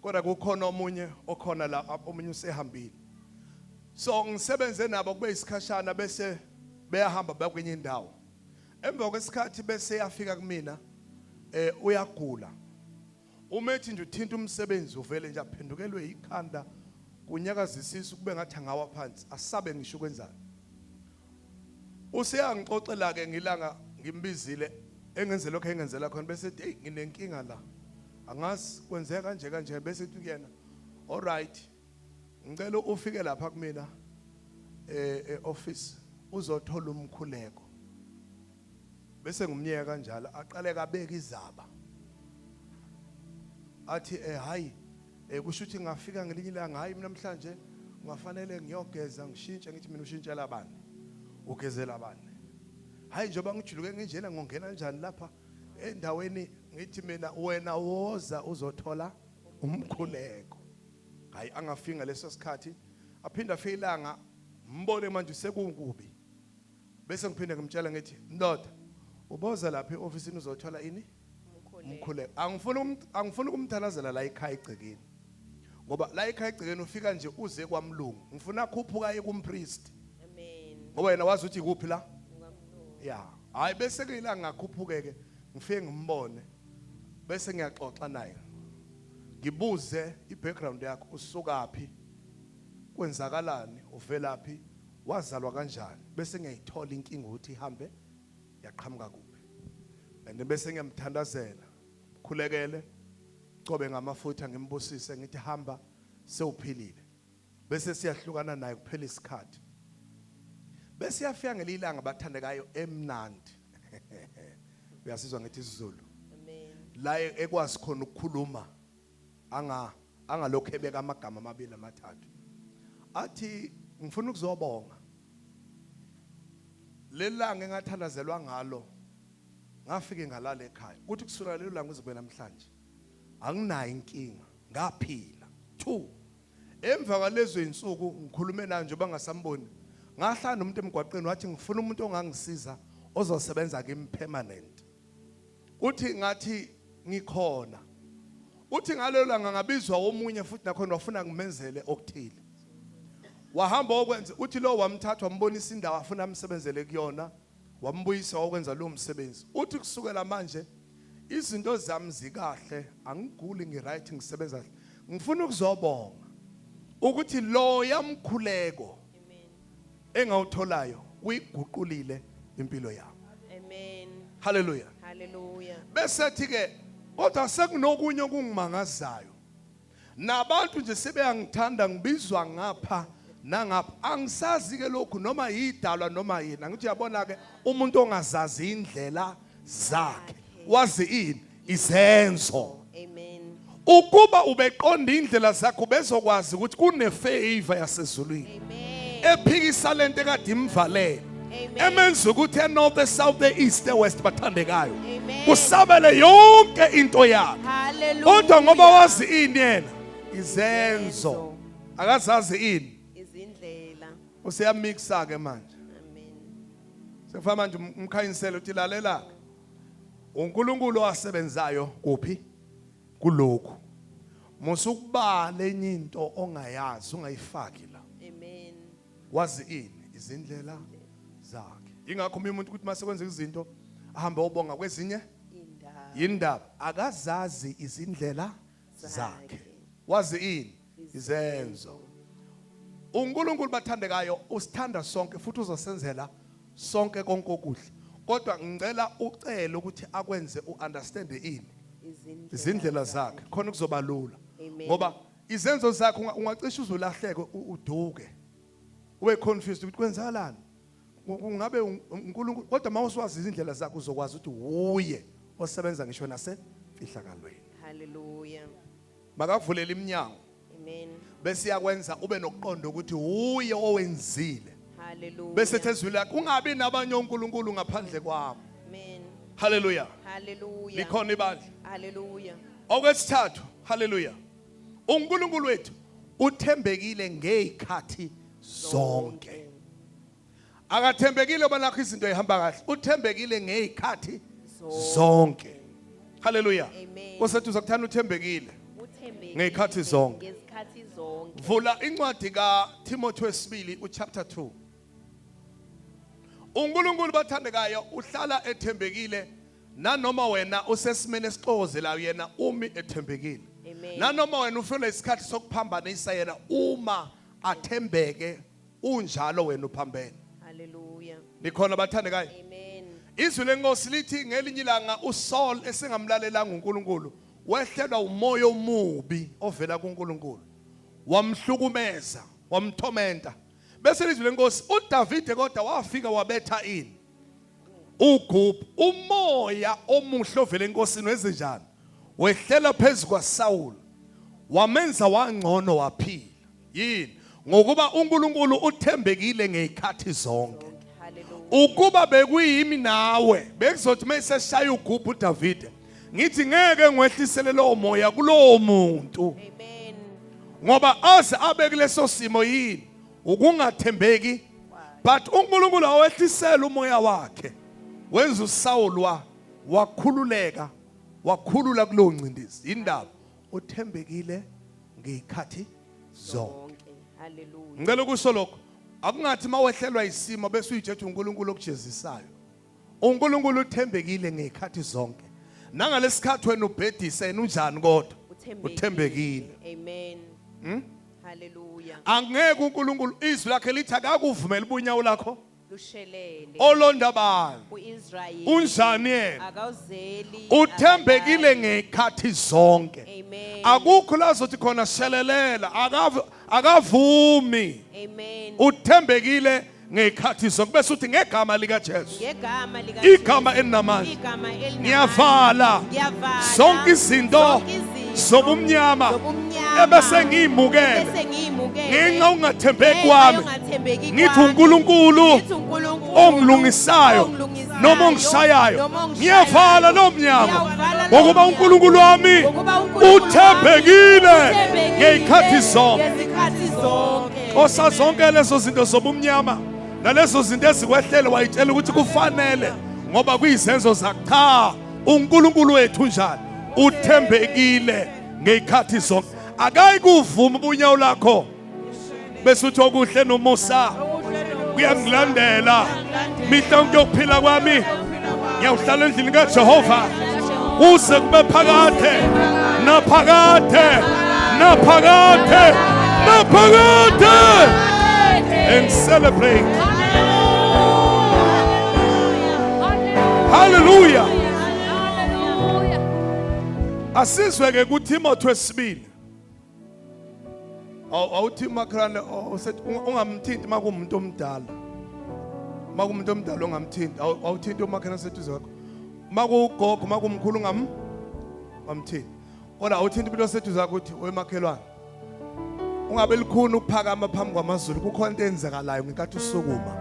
Kodwa kukhona omunye okhona la, omunye usehambile. So ngisebenze nabo kube isikhashana bese beyahamba bakwenye indawo. Emva kwesikhathi bese yafika kumina, uyagula. Uma ethi nje uthinta umsebenzi uvele nje aphendukelwe ikhanda, kunyakaza isisu kube ngathi angawa phansi, asabe ngisho ukwenzani. Useyangixoxela ke ngilanga ngimbizile engenze lokho engenzela khona, bese ethi hey, nginenkinga la, angazi kwenzeka kanje kanje. Bese ethi kuyena, all right, ngicela ufike lapha kumina e-office uzothola umkhuleko. Bese ngumnyeka kanjalo, aqale kabeka izaba, athi hayi, kusho ukuthi ngafika ngelinye ilanga, hayi mina namhlanje ungafanele ngiyogeza ngishintshe. Ngithi mina, ushintshela bani, ugezela bani? Hayi, njengoba ngijuluke nginjena ngongena kanjani lapha endaweni? Ngithi mina, wena woza uzothola umkhuleko. Hayi, angafika leso sikhathi, aphinda afike ilanga, mbone manje sekukubi, bese ngiphinde ngimtshela ngithi, ndoda, uboza lapha eofisini uzothola ini? Umkhuleko. Angifuni ukumthandazela la ekhaya egcekeni, ngoba la ekhaya egcekeni ufika nje uze kwamlungu. Ngifuna akhuphuka aye kumpriest. Amen. Ngoba yena wazi ukuthi ikuphi la. Ya, hayi, bese kuyila ngakhuphuke ke, ngifike ngimbone, bese ngiyaxoxa naye, ngibuze i-background yakho, usukaphi, kwenzakalani, uvelaphi, wazalwa kanjani, bese ngiyayithola inkinga ukuthi ihambe yaqhamuka kuphi, and bese ngiyamthandazela, khulekele, cobe ngamafutha, ngimbusise, ngithi hamba, sewuphilile. Bese siyahlukana naye, kuphela isikhathi. Bese yafika ngelilanga, bathandekayo, emnandi, uyasizwa ngithi isiZulu. Amen. La ekwazi khona ukukhuluma, angalokho ebeka amagama amabili amathathu, athi ngifuna ukuzobonga lelanga engathandazelwa ngalo, ngafike ngalala ekhaya, kuthi kusukela lelo langa kuze kube namhlanje anginayo inkinga, ngaphila. Two, emva kwalezo insuku ngikhulume naye njengoba ngasamboni, ngahlala nomuntu emgwaqeni, wathi ngifuna umuntu ongangisiza ozosebenza kimi permanent. Uthi ngathi ngikhona. Uthi ngalelo langa ngabizwa omunye futhi nakhona, wafuna ngimenzele okuthile, wahamba okwenza. Uthi lo wamthatha, wambonisa indawo afuna amsebenzele kuyona, wambuyisa, wakwenza lo msebenzi. Uthi kusukela manje izinto zami zikahle, angiguli, ngiright, ngisebenza kahle. Ngifuna ukuzobonga ukuthi lo yamkhuleko Amen. engawutholayo uyiguqulile impilo yami. Amen. Haleluya. Hallelujah. Bese thi ke, kodwa sekunokunye okungimangazayo, nabantu nje sebeyangithanda, ngibizwa ngapha nangapha, angisazi ke lokhu noma yidalwa noma yini. Angithi uyabona ke, umuntu ongazazi indlela zakhe wazi ini? Izenzo. Amen. Ukuba ubeqonda indlela zakho, bezokwazi ukuthi kune favor yasezulwini Amen. ephikisa lento ekade imvalele, Amen. emenza ukuthi enorth, esouth, east, ewest, bathandekayo, Amen. kusabele yonke into yakhe. Hallelujah. Kodwa ngoba wazi ini yena? Izenzo, akazazi ini? Izindlela. Useyamixa ke manje. Amen. Sekufana manje umkhanyisele uthi lalela ke. uNkulunkulu owasebenzayo kuphi kulokhu. Musukubala enye into ongayazi ungayifaki la. Amen. Wazi ini izindlela zakhe. Ingakho omunye umuntu ukuthi mase kwenzeka izinto ahambe obonga kwezinye Indaba. yindaba akazazi izindlela zakhe. Zakhe. Wazi ini izenzo. uNkulunkulu bathandekayo usithanda sonke futhi uzosenzela sonke konke okuhle. Kodwa ngicela ucele ukuthi akwenze uunderstand ini izindlela zakhe khona kuzoba lula. Amen. Ngoba izenzo zakhe ungacishe uzulahleke uduke. Ube confused ukuthi kwenzakalani. Kungabe uNkulunkulu kodwa mawuswazi izindlela zakhe uzokwazi ukuthi uye osebenza ngisho nasemfihlakalweni. Hallelujah. Makavulele iminyango. Amen. Bese yakwenza ube nokuqonda ukuthi uye owenzile. Hallelujah. Bese thezwi lakhe ungabi nabanye oNkulunkulu ngaphandle kwami. Amen. Hallelujah. Hallelujah. Likhona ibandla. Hallelujah. Okwesithathu, hallelujah. uNkulunkulu wethu uthembekile ngezikhathi zonke. Akathembekile balakho izinto ehamba kahle. Uthembekile ngezikhathi zonke. Hallelujah. Amen. Nkosi uzokuthanda uthembekile. Uthembekile Ngezikhathi zonke. Ngezikhathi zonke. Vula incwadi kaTimothy wesibili uchapter 2. uNkulunkulu bathandekayo uhlala ethembekile nanoma wena usesimene esixokozelayo yena umi ethembekile. Amen. Nanoma wena ufela isikhathi sokuphambanisa yena uma athembeke unjalo wena uphambene. Hallelujah. Nikhona bathandekayo? Amen. Izwi lenkosi lithi ngelinye ilanga uSaul esengamlalelanga uNkulunkulu wehlelwa umoya omubi ovela kuNkulunkulu. Wamhlukumeza, wamthomenta. Bese lizwi lenkosi uDavide kodwa wafika wabetha ini? Ugubhu. Umoya omuhle ovela enkosini wezenjani? Wehlela phezu kwaSaul. Wamenza wangcono waphila. Yini? Ngokuba uNkulunkulu uthembekile ngezikhathi zonke. Hallelujah. Ukuba bekuyimi nawe bekuzothi mayiseshaya ugubhu uDavide ngithi ngeke ngiwehlisele lowo moya kulowo muntu. Amen. Ngoba aze abe kuleso simo yini ukungathembeki. But uNkulunkulu awehlisela umoya wakhe wenza uSaul wakhululeka wakhulula kulowo ncindezi. Indaba uthembekile ngezikhathi zonke. Hallelujah. Ngicela ukusho lokho. Akungathi mawehlelwa isimo bese uyithetha uNkulunkulu okujezisayo. uNkulunkulu uthembekile ngezikhathi zonke. Nangalesikhathi wena ubhedise yena unjani kodwa? Uthembekile. Amen. Hallelujah. Angeke uNkulunkulu izwi lakhe lithi akakuvumela ubunyawo lakho Lushelele. olonda bani. uIsrayeli. Unjani yena? Akawuzeli. Uthembekile ngezikhathi zonke. Amen. Akukho la zothi khona shelelela, akavumi. Amen. Uthembekile ngezikhathi zonke. Bese uthi ngegama lika Jesu. Ngegama lika Igama elinamandla. Igama elinamandla. Ngiyavala. Ngiyavala. Zonke izinto Zonke izinto zobumnyama zobumnyama ebese ngiyimukele ebese ngiyimukele ngenxa yokungathembeki ngenxa kwami. yokungathembeki Ngithi kwami. uNkulunkulu Ngithi uNkulunkulu ongilungisayo ongilungisayo, noma ongishayayo noma ongishayayo. ngiyavala lo mnyango Ngiyavala lo ngokuba mnyango. uNkulunkulu wami Ngokuba uNkulunkulu wami uthembekile uthembekile ngezikhathi zonke. ngezikhathi zonke. Xosa zonke lezo zinto zobumnyama nalezo zinto ezikwehlele wayitshela ukuthi kufanele ngoba kuyizenzo zakhe. Cha, uNkulunkulu wethu njani uthembekile ngezikhathi zonke. Akayikuvuma ubunyawo lakho bese uthi okuhle nomusa kuyangilandela mihla yonke yokuphila kwami, ngiyawuhlala endlini kaJehova kuze kube phakade naphakade naphakade naphakade. And celebrate. Hallelujah. Asizwe ke kuTimothy wesibili. Awuthi makhelwane osethi ungamthinti makuwumuntu omdala. Makuwumuntu omdala ungamthinti. Awuthinti umakhelwane oseduze kwakho. Makuwugogo makumkhulu ungamthinti. Kodwa awuthinti umuntu oseduze kwakho uthi wemakhelwane. Ungabe likhuni ukuphakama phambi kwamazulu, kukhona into eyenzakalayo ngenkathi usukuma.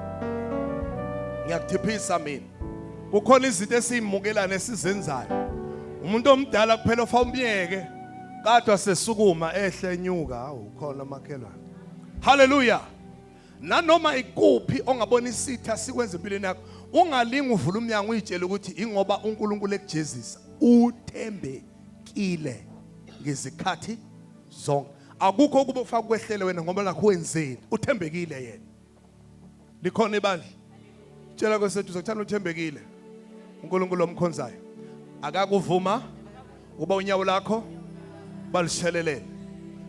Ngiyakuthiphisa mina. Kukhona izinto esizimukelana esizenzayo. Umuntu omdala kuphela ofa umyeke kodwa sesukuma ehle enyuka, hawu khona makhelwane. Hallelujah. Nanoma ikuphi ongabona isitha sikwenza empilweni yakho, ungalingi uvula umnyango uyitshele ukuthi ingoba uNkulunkulu ekujezisa. Uthembekile ngezikhathi zonke. Akukho ukuba ufaka kwehlele wena ngoba nakho wenzeni. Uthembekile yena. Likhona ibandla. Tshela kwesethu uzokuthanda uthembekile. uNkulunkulu omkhonzayo akakuvuma ukuba unyawo lakho balushelelele.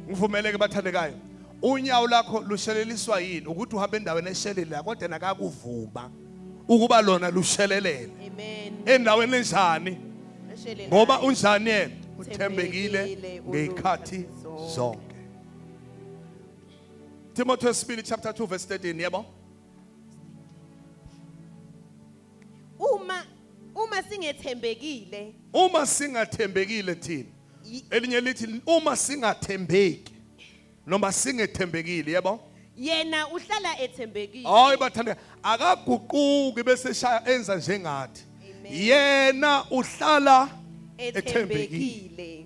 Ngivumeleke bathandekayo. Unyawo lakho lusheleliswa yini? Ukuthi uhambe endaweni eshelile kodwa nakakuvuma ukuba lona lushelelele. Amen. Endaweni enjani? Eshelelayo. Ngoba unjani yena? Uthembekile Uthembekile ngezikhathi zonke. zonke. Timothy wesibili chapter 2 verse 13, yebo. Uma singethembekile, Uma singathembekile thina. Elinye lithi uma singathembeki noma singethembekile, yebo. Yena uhlala ethembekile. Hayi bathandeka, akaguquki bese shaya enza njengathi. Amen. Yena uhlala ethembekile. Ethembekile.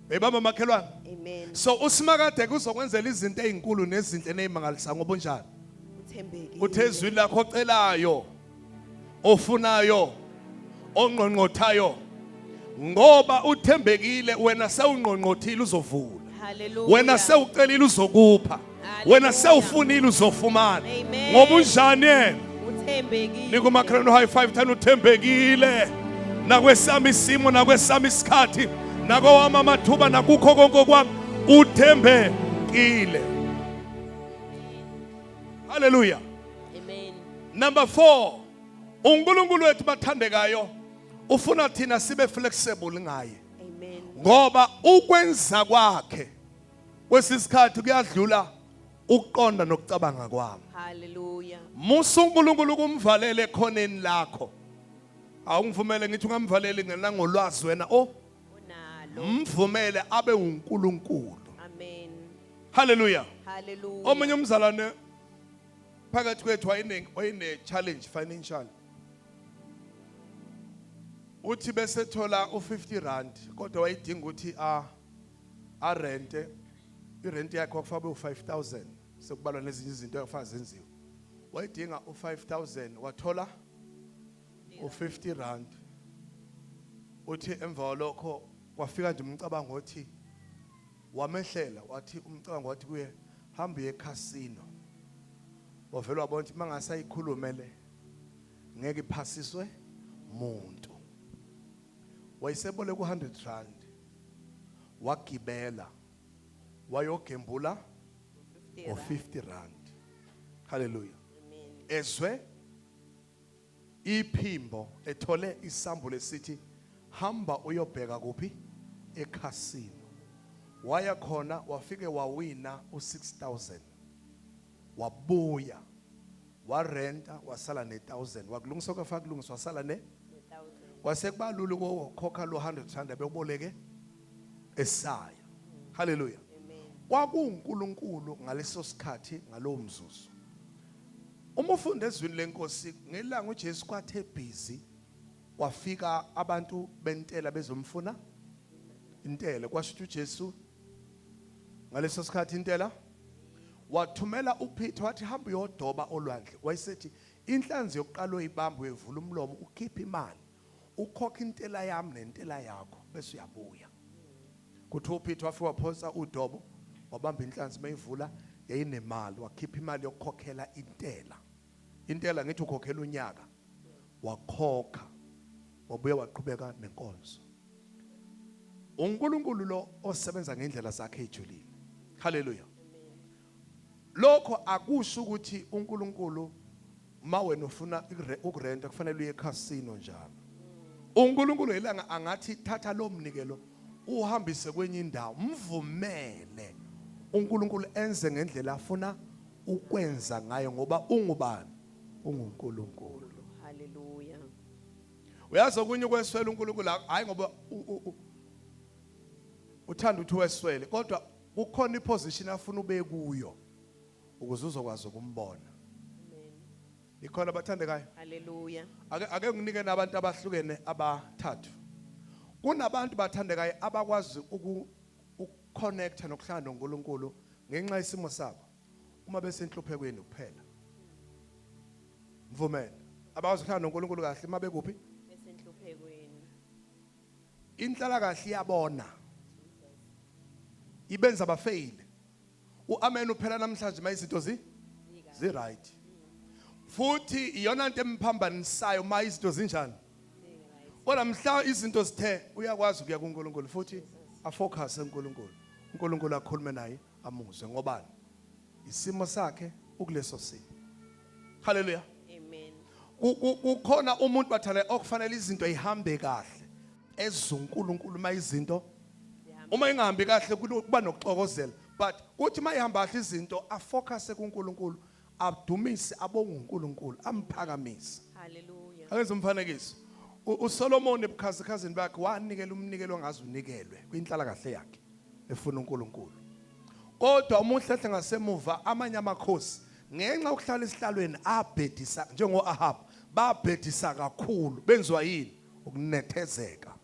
Bebamba makhelwane. Amen. So usimakade kuzokwenzela izinto ezinkulu nezinhle nezimangalisayo ngoba unjani? Uthembekile. Uthe ezwini lakho ocelayo, ofunayo, ongqongqothayo, ngoba uthembekile wena sewungqongqothile uzovula. Hallelujah. Wena sewucelile uzokupha. Wena sewufunile uzofumana. Amen. Ngoba unjani yena? Uthembekile. Nikumakhelwane high five thana uthembekile. Nakwesami isimo, nakwesami isikhathi, nakowami amathuba, nakukho konke kwami uthembekile. Hallelujah. Amen. Number 4, uNkulunkulu wethu bathandekayo ufuna thina sibe flexible ngaye. Amen. Ngoba ukwenza kwakhe kwesisikhathi kuyadlula ukuqonda nokucabanga kwami. Hallelujah. Musa uNkulunkulu kumvalele ekhoneni lakho. Awungivumele ngithi ungamvaleli ngelangolwazi wena o Unalo. mvumele abe uNkulunkulu. Amen. Hallelujah. Hallelujah. Omunye umzalwane phakathi kwethu wayene challenge financial. Uthi bese thola u50 rand kodwa wayidinga ukuthi a rente, irent yakhe kwakufaka u5000 sekubalwa nezinye izinto ekufaka zenziwe. Wayidinga u5000 wathola u50 rand. Uthi emva kwalokho kwafika nje umcabango othi wamehlela, wathi umcabango wathi kuye hamba uye eCasino. Wavela wabona ukuthi mangasayikhulume le ngeke iphasiswe muntu. Wayeseboleka u100 rand wagibela wayogembula ngo50 rand. Hallelujah. Amen. Ezwe iphimbo ethole isambulo esithi hamba uyobheka kuphi eCasino. Waya khona wafike wawina u6000. Wabuya warenta wasala ne1000, wakulungisa kwafaka kulungiswa wasala ne kwase kubalula ukukhokha lo 100 rand bekuboleke esaya. Hallelujah. KwakuNkulunkulu ngaleso sikhathi ngalowo mzuzu. Uma ufunda ezwini lenkosi ngelanga uJesu kwathe busy kwafika abantu bentela bezomfuna intela, kwasho ukuthi uJesu ngaleso sikhathi intela wathumela uPeter wathi hamba uyodoba olwandle. Wayesethi inhlanzi yokuqala oyibamba uyevula umlomo ukhiphe imali ukhokha intela yami nentela yakho bese uyabuya. Kuthi uPeter wafika waphonsa udobo wabamba inhlanzi mayivula yayinemali, wakhipha imali yokukhokhela intela. Intela ngithi ukhokhela unyaka, wakhokha wabuya waqhubeka nenkonzo. uNkulunkulu lo osebenza ngendlela zakhe ejulile. Hallelujah. Lokho akusho ukuthi uNkulunkulu ma wena ufuna ukurenta kufanele uye eCasino njalo. uNkulunkulu ilanga angathi thatha lo mnikelo uhambise kwenye indawo, mvumele uNkulunkulu enze ngendlela afuna ukwenza ngayo ngoba ungubani? UnguNkulunkulu. Hallelujah. Uyazi okunye ukweswela uNkulunkulu hayi ngoba uthanda ukuthi weswele, kodwa kukhona iposition afuna ube kuyo ukuze uzokwazi ukumbona. Amen. Ikhona abathandekayo? Hallelujah. Ake nginike nabantu abahlukene abathathu. Kunabantu bathandekayo abakwazi ukuconnecta nokuhlangana noNkulunkulu ngenxa yesimo sabo. Uma besenhluphekweni kuphela. Mvumele. Abakwazi ukuhlala noNkulunkulu kahle uma bekuphi? Besenhluphekweni. Inhlala kahle iyabona. Ibenza bafeyile. Uamen uphela namhlanje mayizinto zi zi right. Futhi iyona nto emphambanisayo uma izinto zinjani. Kodwa mhla izinto zithe uyakwazi ukuya kuNkulunkulu futhi afocus eNkulunkulu. uNkulunkulu akhulume naye amuzwe ngobani? Isimo sakhe ukuleso simo. Hallelujah. Amen. Kukhona umuntu bathale okufanele izinto ihambe kahle ezuNkulunkulu uma izinto uma ingahambi kahle kuba nokuxokozela, but kuthi uma ihamba kahle izinto afocus kuNkulunkulu, adumise, abonge uNkulunkulu, amphakamise. Hallelujah. Akenze umfanekiso. USolomon ebukhazikhazini bakhe wanikela umnikelo ongaze unikelwe kwinhlala kahle yakhe efuna uNkulunkulu. Kodwa uma uhlehle ngasemuva, amanye amakhosi ngenxa yokuhlala esihlalweni abhedisa njengo-Ahab, babhedisa kakhulu. Benziwa yini? Ukunethezeka.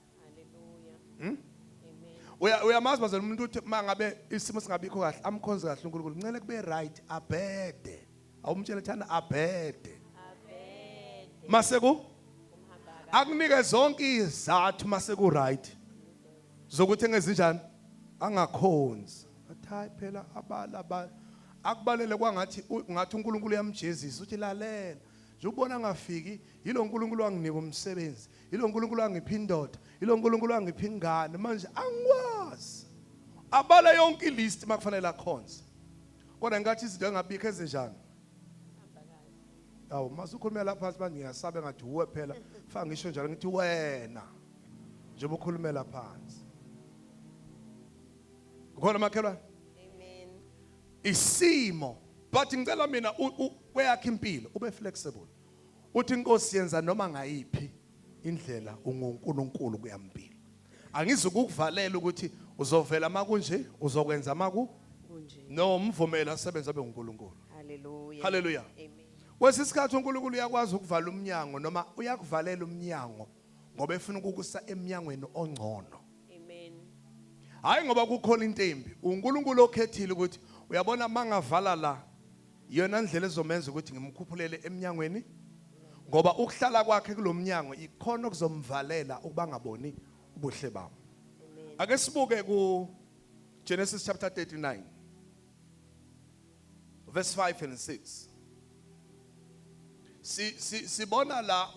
Hallelujah. Uyamazi bazela umuntu uthi mangabe isimo singabikho kahle amkhonze kahle uNkulunkulu, ncele kube right, abhede. Awumtshele thana abhede. Abhede. Mase ku akunike zonke izathu mase ku right zokuthi engezinjani angakhonzi. Athi hayi phela abala abala akubalele kwangathi ngathi uNkulunkulu uyamjezisa, uthi lalela nje ubona ngafiki yilo uNkulunkulu wanginika umsebenzi, yilo uNkulunkulu wangipha indoda, yilo uNkulunkulu wangipha ingane, manje angikwazi. Abala yonke ilist makufanele akhonze, kodwa ngathi izinto engabikho ezinjani. Awu masukhulumela lapha phansi manje ngiyasabe ngathi uwe phela, fa ngisho njalo ngithi wena njengoba ukhulumela phansi. Kukhona makhelwane? Amen. Isimo, but ngicela mina kweyakho impilo ube flexible. Uthi inkosi yenza noma ngayiphi indlela, unguNkulunkulu kuyampilo. Angizukukuvalela ukuthi uzovela makunje, uzokwenza maku kunje. No, umvumela asebenze abe uNkulunkulu. Hallelujah. Hallelujah. Amen. Kwesikhathi uNkulunkulu uyakwazi ukuvala umnyango noma uyakuvalela umnyango ngoba efuna ukukusa emnyangweni ongcono. Amen. Hayi ngoba kukhona into embi. uNkulunkulu okhethile ukuthi uyabona mangavala la iyona ndlela ezomenza ukuthi ngimkhuphulele emnyangweni, ngoba ukuhlala kwakhe kulomnyango ikhona okuzomvalela ukuba ngaboni ubuhle bami. Amen. Ake sibuke ku Genesis chapter 39 verse 5 and 6. Si si sibona la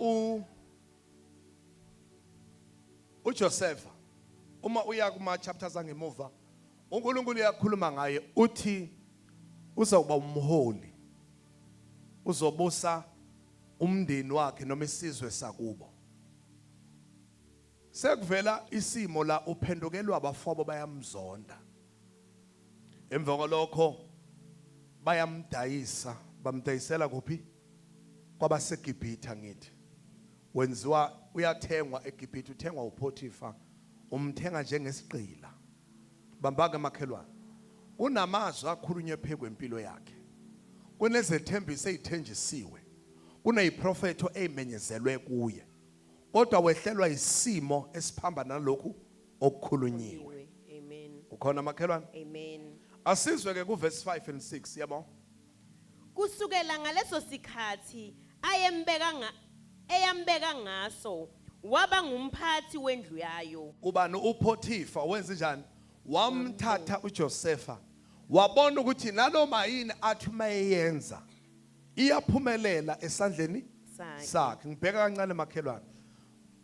uJoseph, uma uya kuma chapters angemuva, uNkulunkulu uyakhuluma ngaye, uthi uzawuba umholi, uzobusa umndeni wakhe noma isizwe sakubo. Sekuvela isimo la uphendukelwa abafowabo, bayamzonda. Emva kwalokho bayamdayisa, bamdayisela kuphi? KwabaseGibhitha. Ngithi wenziwa uyathengwa eGibhithe, uthengwa uPotifa, umthenga njengesigqila. Bambake makhelwane, kunamazwi akhulunywe phezu kwempilo yakhe, kunezethembiso ezithenjisiwe, kuneziprofetho ezimenyezelwe kuye, kodwa wehlelwa isimo esiphambana nalokhu okukhulunyiwe. Amen. Ukhona makhelwane? Amen. Asizwe ke ku verse 5 and 6, yabo. Kusukela ngaleso sikhathi ayembeka nga eyambeka ngaso waba ngumphathi wendlu yayo. Ubani? uPotifa. Wenza njani? Wamthatha uJosepha, wabona ukuthi nanoma yini athi mayeyenza iyaphumelela esandleni sakhe. Sakhe. Ngibheka kancane makhelwane,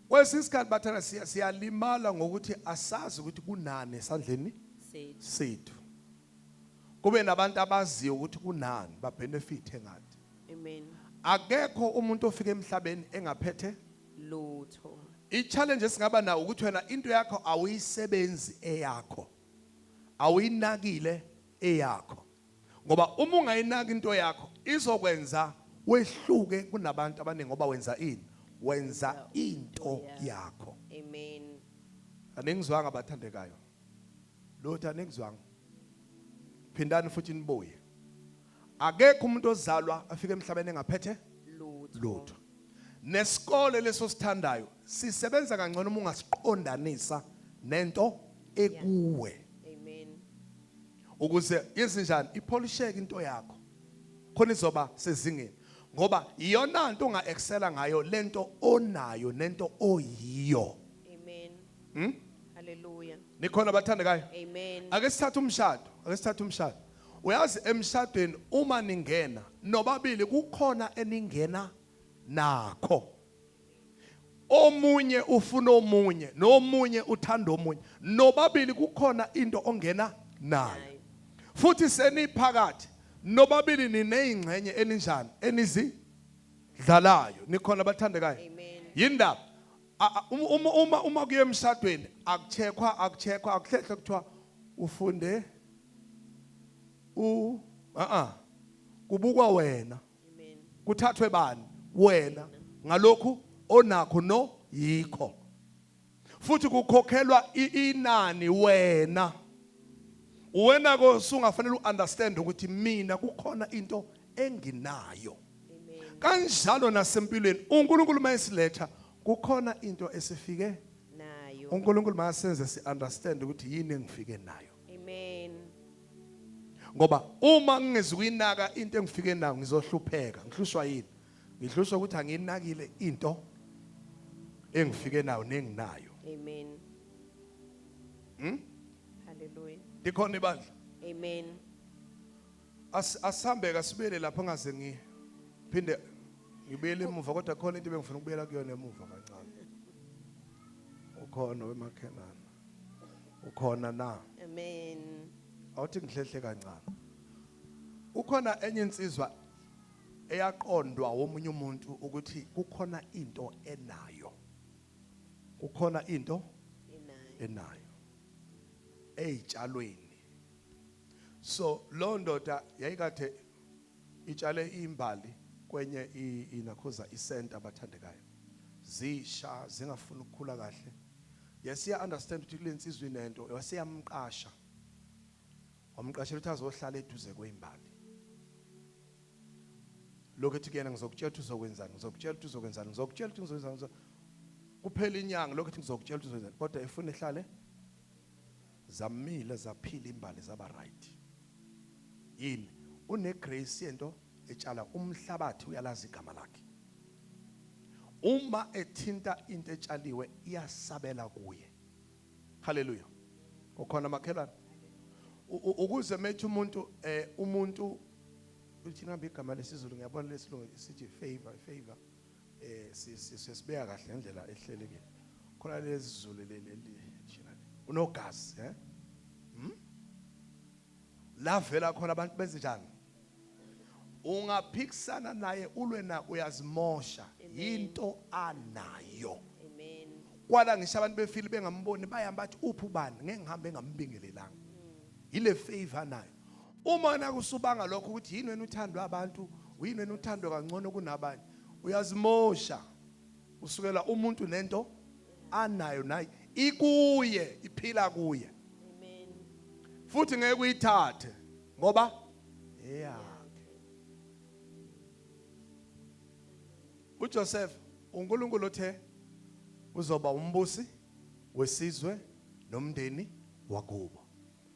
kwesinye isikhathi bathana siyalimala ngokuthi asazi ukuthi kunani esandleni sethu. Sethu. Kube nabantu abaziyo ukuthi kunani, babenefit ngathi. Amen. Akekho umuntu ofika emhlabeni engaphethe lutho. I-challenge esingaba nawo ukuthi wena into yakho awuyisebenzi, eyakho awuyinakile eyakho, ngoba uma ungayinaki into yakho izokwenza wehluke kunabantu abaningi, ngoba wenza ini? Wenza into yakho. Amen. Aningizwanga bathandekayo, lutho aningizwanga, phindani futhi nibuye. Akekho umuntu ozalwa afike emhlabeni engaphethe lutho. Lutho. Nesikole leso sithandayo sisebenza kangcono uma ungasiqondanisa nento ekuwe Amen. ukuze yenze njani ipolisheke into yakho. Khona izoba sezingeni. Ngoba iyona nto onga excela ngayo lento onayo nento oyiyo. Amen. Hallelujah. Nikhona bathandekayo? Amen. Ake sithathe umshado, ake sithathe umshado. Uyazi emshadweni uma ningena nobabili kukhona eningena nakho. Omunye ufuna omunye, nomunye uthanda omunye. Nobabili kukhona into ongena nayo. Futhi seniphakathi nobabili nineyingxenye eninjani enizidlalayo. Nikhona bathandekayo? Amen. Yindaba uma kuye emshadweni akucheckwa akucheckwa akuhlehle kuthiwa ufunde u a kubukwa wena. Amen. Kuthathwe bani? Wena ngalokhu onakho no yikho. Futhi kukhokhelwa inani wena. Wena ko sungafanele uunderstand ukuthi mina kukhona into enginayo. Amen. Kanjalo nasempilweni uNkulunkulu mayesiletha kukhona into esifike Nayo. uNkulunkulu mayasenze si understand ukuthi yini engifike nayo. Amen. Ngoba uma ngingezukuyinaka into engifike nayo ngizohlupheka. Ngihlushwa yini? Ngihlushwa ukuthi angiyinakile into engifike nayo nenginayo. Amen. Hallelujah. Likhona ibandla. Amen. Asihambe kasibuyele lapho ngaze ngiphinde ngibuyele emuva kodwa khona into ebengifuna ukubuyela kuyona emuva kancane. Ukhona wemakhelana. Ukhona na? Amen. Awuthi ngihlehle kancane. Ukhona enye insizwa eyaqondwa womunye umuntu ukuthi kukhona into enayo. Kukhona into Enayo. enayo. Eyitshalweni. So lo ndoda yayikade itshale imbali kwenye inakhuza isenta abathandekayo. Zisha zingafuni ukukhula kahle. Yesiya understand ukuthi kulensizwa inento waseyamqasha. Wamqashela ukuthi azohlala eduze kwezimbali. Lokho ethi kuyena ngizokutshela ukuthi uzokwenzani, ngizokutshela ukuthi uzokwenzani, ngizokutshela ukuthi uzokwenzani. Kuphela inyanga lokho ethi ngizokutshela ukuthi uzokwenzani, kodwa efuna ehlale zamile zaphila imbali zaba right. Yini? Une grace yento etshala umhlabathi uyalazi igama lakhe. Uma ethinta into etshaliwe iyasabela kuye. Hallelujah. Ukhona makhelwane? Ukuze methi umuntu umuntu uthi ngambe igama lesizulu ngiyabona lesilungu sithi favor favor sisibeka kahle ngendlela ehlelekile. Khona lezizulu leli thina unogazi La vela khona abantu benze njani? Ungaphikisana naye ulwe na uyazimosha. Into anayo. Amen. Kwala ngisho abantu befile bengamboni bayahamba bathi uphi ubani ngeke ngihambe ngambingelelanga. Yile favor nayo. Uma nakusubanga lokho ukuthi yini wena uthandwa abantu, yini wena uthandwa kangcono kunabanye, uyazimosha. Usukela umuntu nento anayo naye ikuye iphila kuye. Amen. Futhi ngeke uyithathe ngoba eyakhe. uJoseph uNkulunkulu othe uzoba umbusi wesizwe nomndeni wakubo.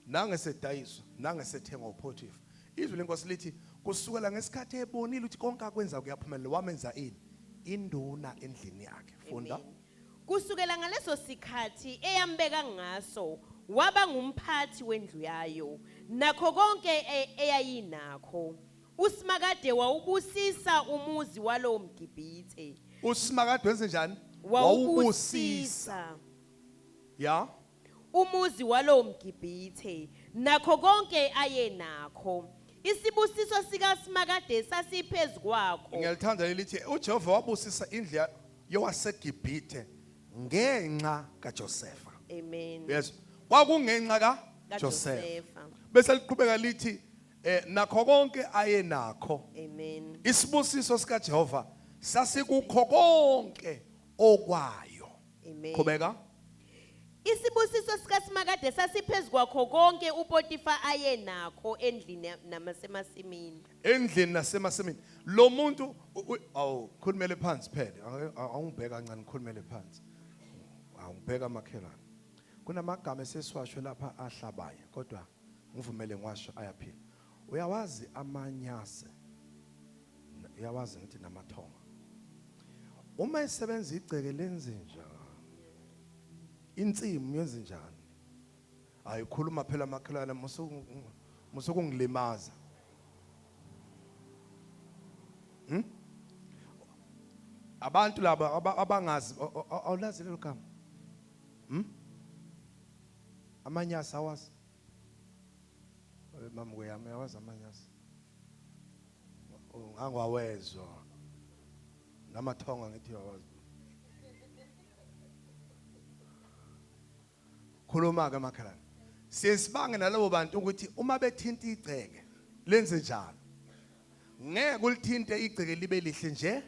Nangesedayiswa, nangesethengwa uPotiphar. Izwi lenkosi lithi kusukela ngesikhathi ebonile ukuthi konke akwenza kuyaphumelela wamenza ini? Induna endlini yakhe. Funda. Kusukela ngaleso sikhathi eyambeka ngaso waba ngumphathi wendlu yayo nakho konke eyayinakho. uSimakade wawubusisa umuzi walowo mGibhithe. uSimakade wenze njani? Wawubusisa Ya. umuzi walowo mGibhithe nakho konke ayenakho. Isibusiso sikaSimakade sasiphezu kwakho. Ngiyalithanda lelithi uJehova wabusisa indlu yowaseGibhithe ngenxa kaJosefa. Amen. Yes. Kwakungenxa kaJosefa. KaJosefa. Bese liqhubeka lithi nakho konke ayenakho. Amen. Isibusiso sikaJehova sasikukho konke okwayo. Amen. Qhubeka. Isibusiso sikaSimakade sasiphezu kwakho konke uPotifa ayenakho endlini namasemasimini. Endlini nasemasimini. Lo muntu awu khulumele phansi phela. Awungibheka kancane ngikhulumele phansi. Awungibheka makhelwane. Kunamagama esesiwasho lapha ahlabayo kodwa ngivumele ngiwasho ayaphila. Uyawazi amanyase. Uyawazi ngithi namathonga. Uma isebenza igceke lenze njani? Insimu yenze njani? Ayikhuluma phela makhelwane musukungilimaza. Abantu laba abangazi awulazi lelo gama. Amanyasi awazi. Mama kweyami uyawazi amanyasi. Ngangwawezwa. Namathonga ngithi uyawazi. Khuluma ke makhelwane. Siye sibange nalabo bantu ukuthi uma bethinta igceke lenze njalo. Ngeke ulithinte igceke libe lihle nje.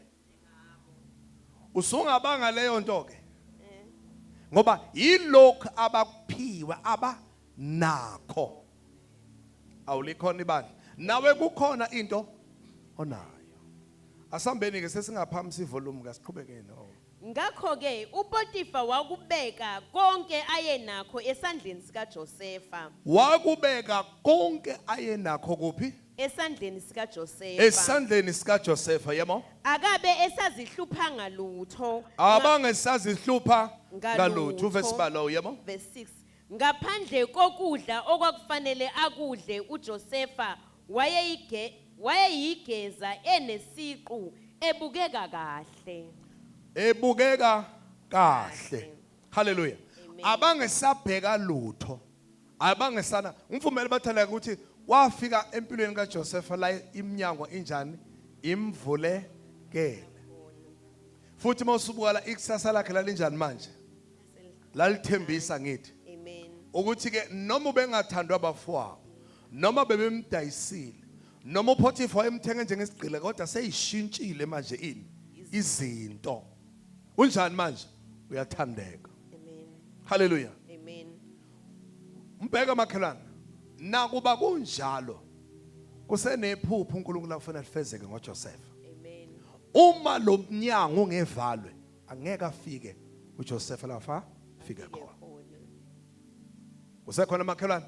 Usungabanga leyo nto ke. Ngoba yilokhu abakuphiwe abanakho. Awulikhona ibandla. Nawe kukhona into onayo. Asambeni ke sesingaphambi volume kasiqhubekeni. Oh. Ngakho-ke uPotifa wakubeka konke ayenakho esandleni sikaJosefa. Wakubeka konke ayenakho kuphi? Esandleni sikaJosefa. Esandleni sikaJosefa, yebo. Akabe esazihluphanga lutho. Abangesazihlupha Ngalutho. ngalutho. Verse balo, yebo. Verse 6. Ngaphandle kokudla okwakufanele akudle uJosefa wayeyigeza enesiqu ebukeka kahle. Ebukeka kahle. Hallelujah. Abangesabheka lutho. Abangesana ngivumele bathandeka ukuthi wafika empilweni kaJoseph la iminyango injani imvulekele. Futhi mawusubuka la ikusasa lakhe lalinjani manje? Lalithembisa ngithi. Amen. Ukuthi ke noma ubengathandwa abafowabo, noma bebemdayisile, noma uPotiphar wayemthenge njengesigqila kodwa seyishintshile manje ini izinto. Unjani manje? Uyathandeka. Amen. Hallelujah. Amen. Mbheka makhelwane. Nakuba kunjalo kusenephupho uNkulunkulu afuna lifezeke ngoJoseph. Amen. Uma lo mnyango ungevalwe angeke afike uJoseph lafa fike khona. Usekhona makhelwane?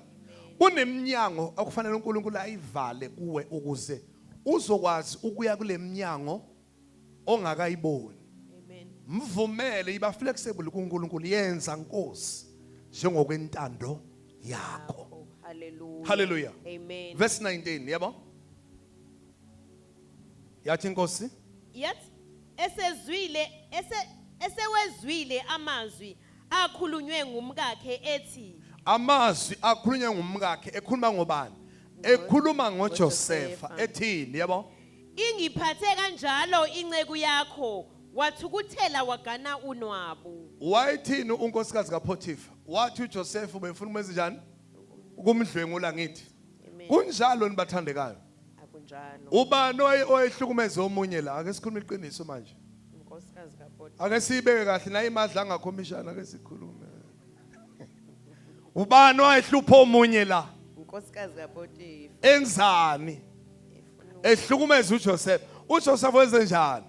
Kuneminyango okufanele uNkulunkulu ayivale kuwe ukuze uzokwazi ukuya kule minyango ongakayiboni. Amen. Mvumele iba flexible kuNkulunkulu, yenza Nkosi njengokwentando yakho. Oh, hallelujah. Hallelujah. Amen. Verse 19, yebo? Yathi Nkosi, Yathi esezwile esewezwile amazwi akhulunywe ngumkakhe ethi amazwi akhulunywe ngumkakhe ekhuluma ngobani? Ekhuluma ngoJosepha ethini, yebo? Ingiphathe kanjalo inceku yakho, wathukuthela wagana unwabu. Wayethini unkosikazi kaPotiphar? Wathi uJoseph ubefuna ukwenza njani? Ukumdlwengula ngithi. Amen. Kunjalo nibathandekayo. Akunjalo. Ubani oyehlukumeze omunye la? Ake sikhulume iqiniso manje. Unkosikazi kaPotiphar. Ake siyibeke kahle naye imadla angakhomishana ake sikhulume. Ubani owayehlupha omunye la? Unkosikazi kaPotiphar. Enzani? Ehlukumeza uJoseph. uJoseph wenze njani?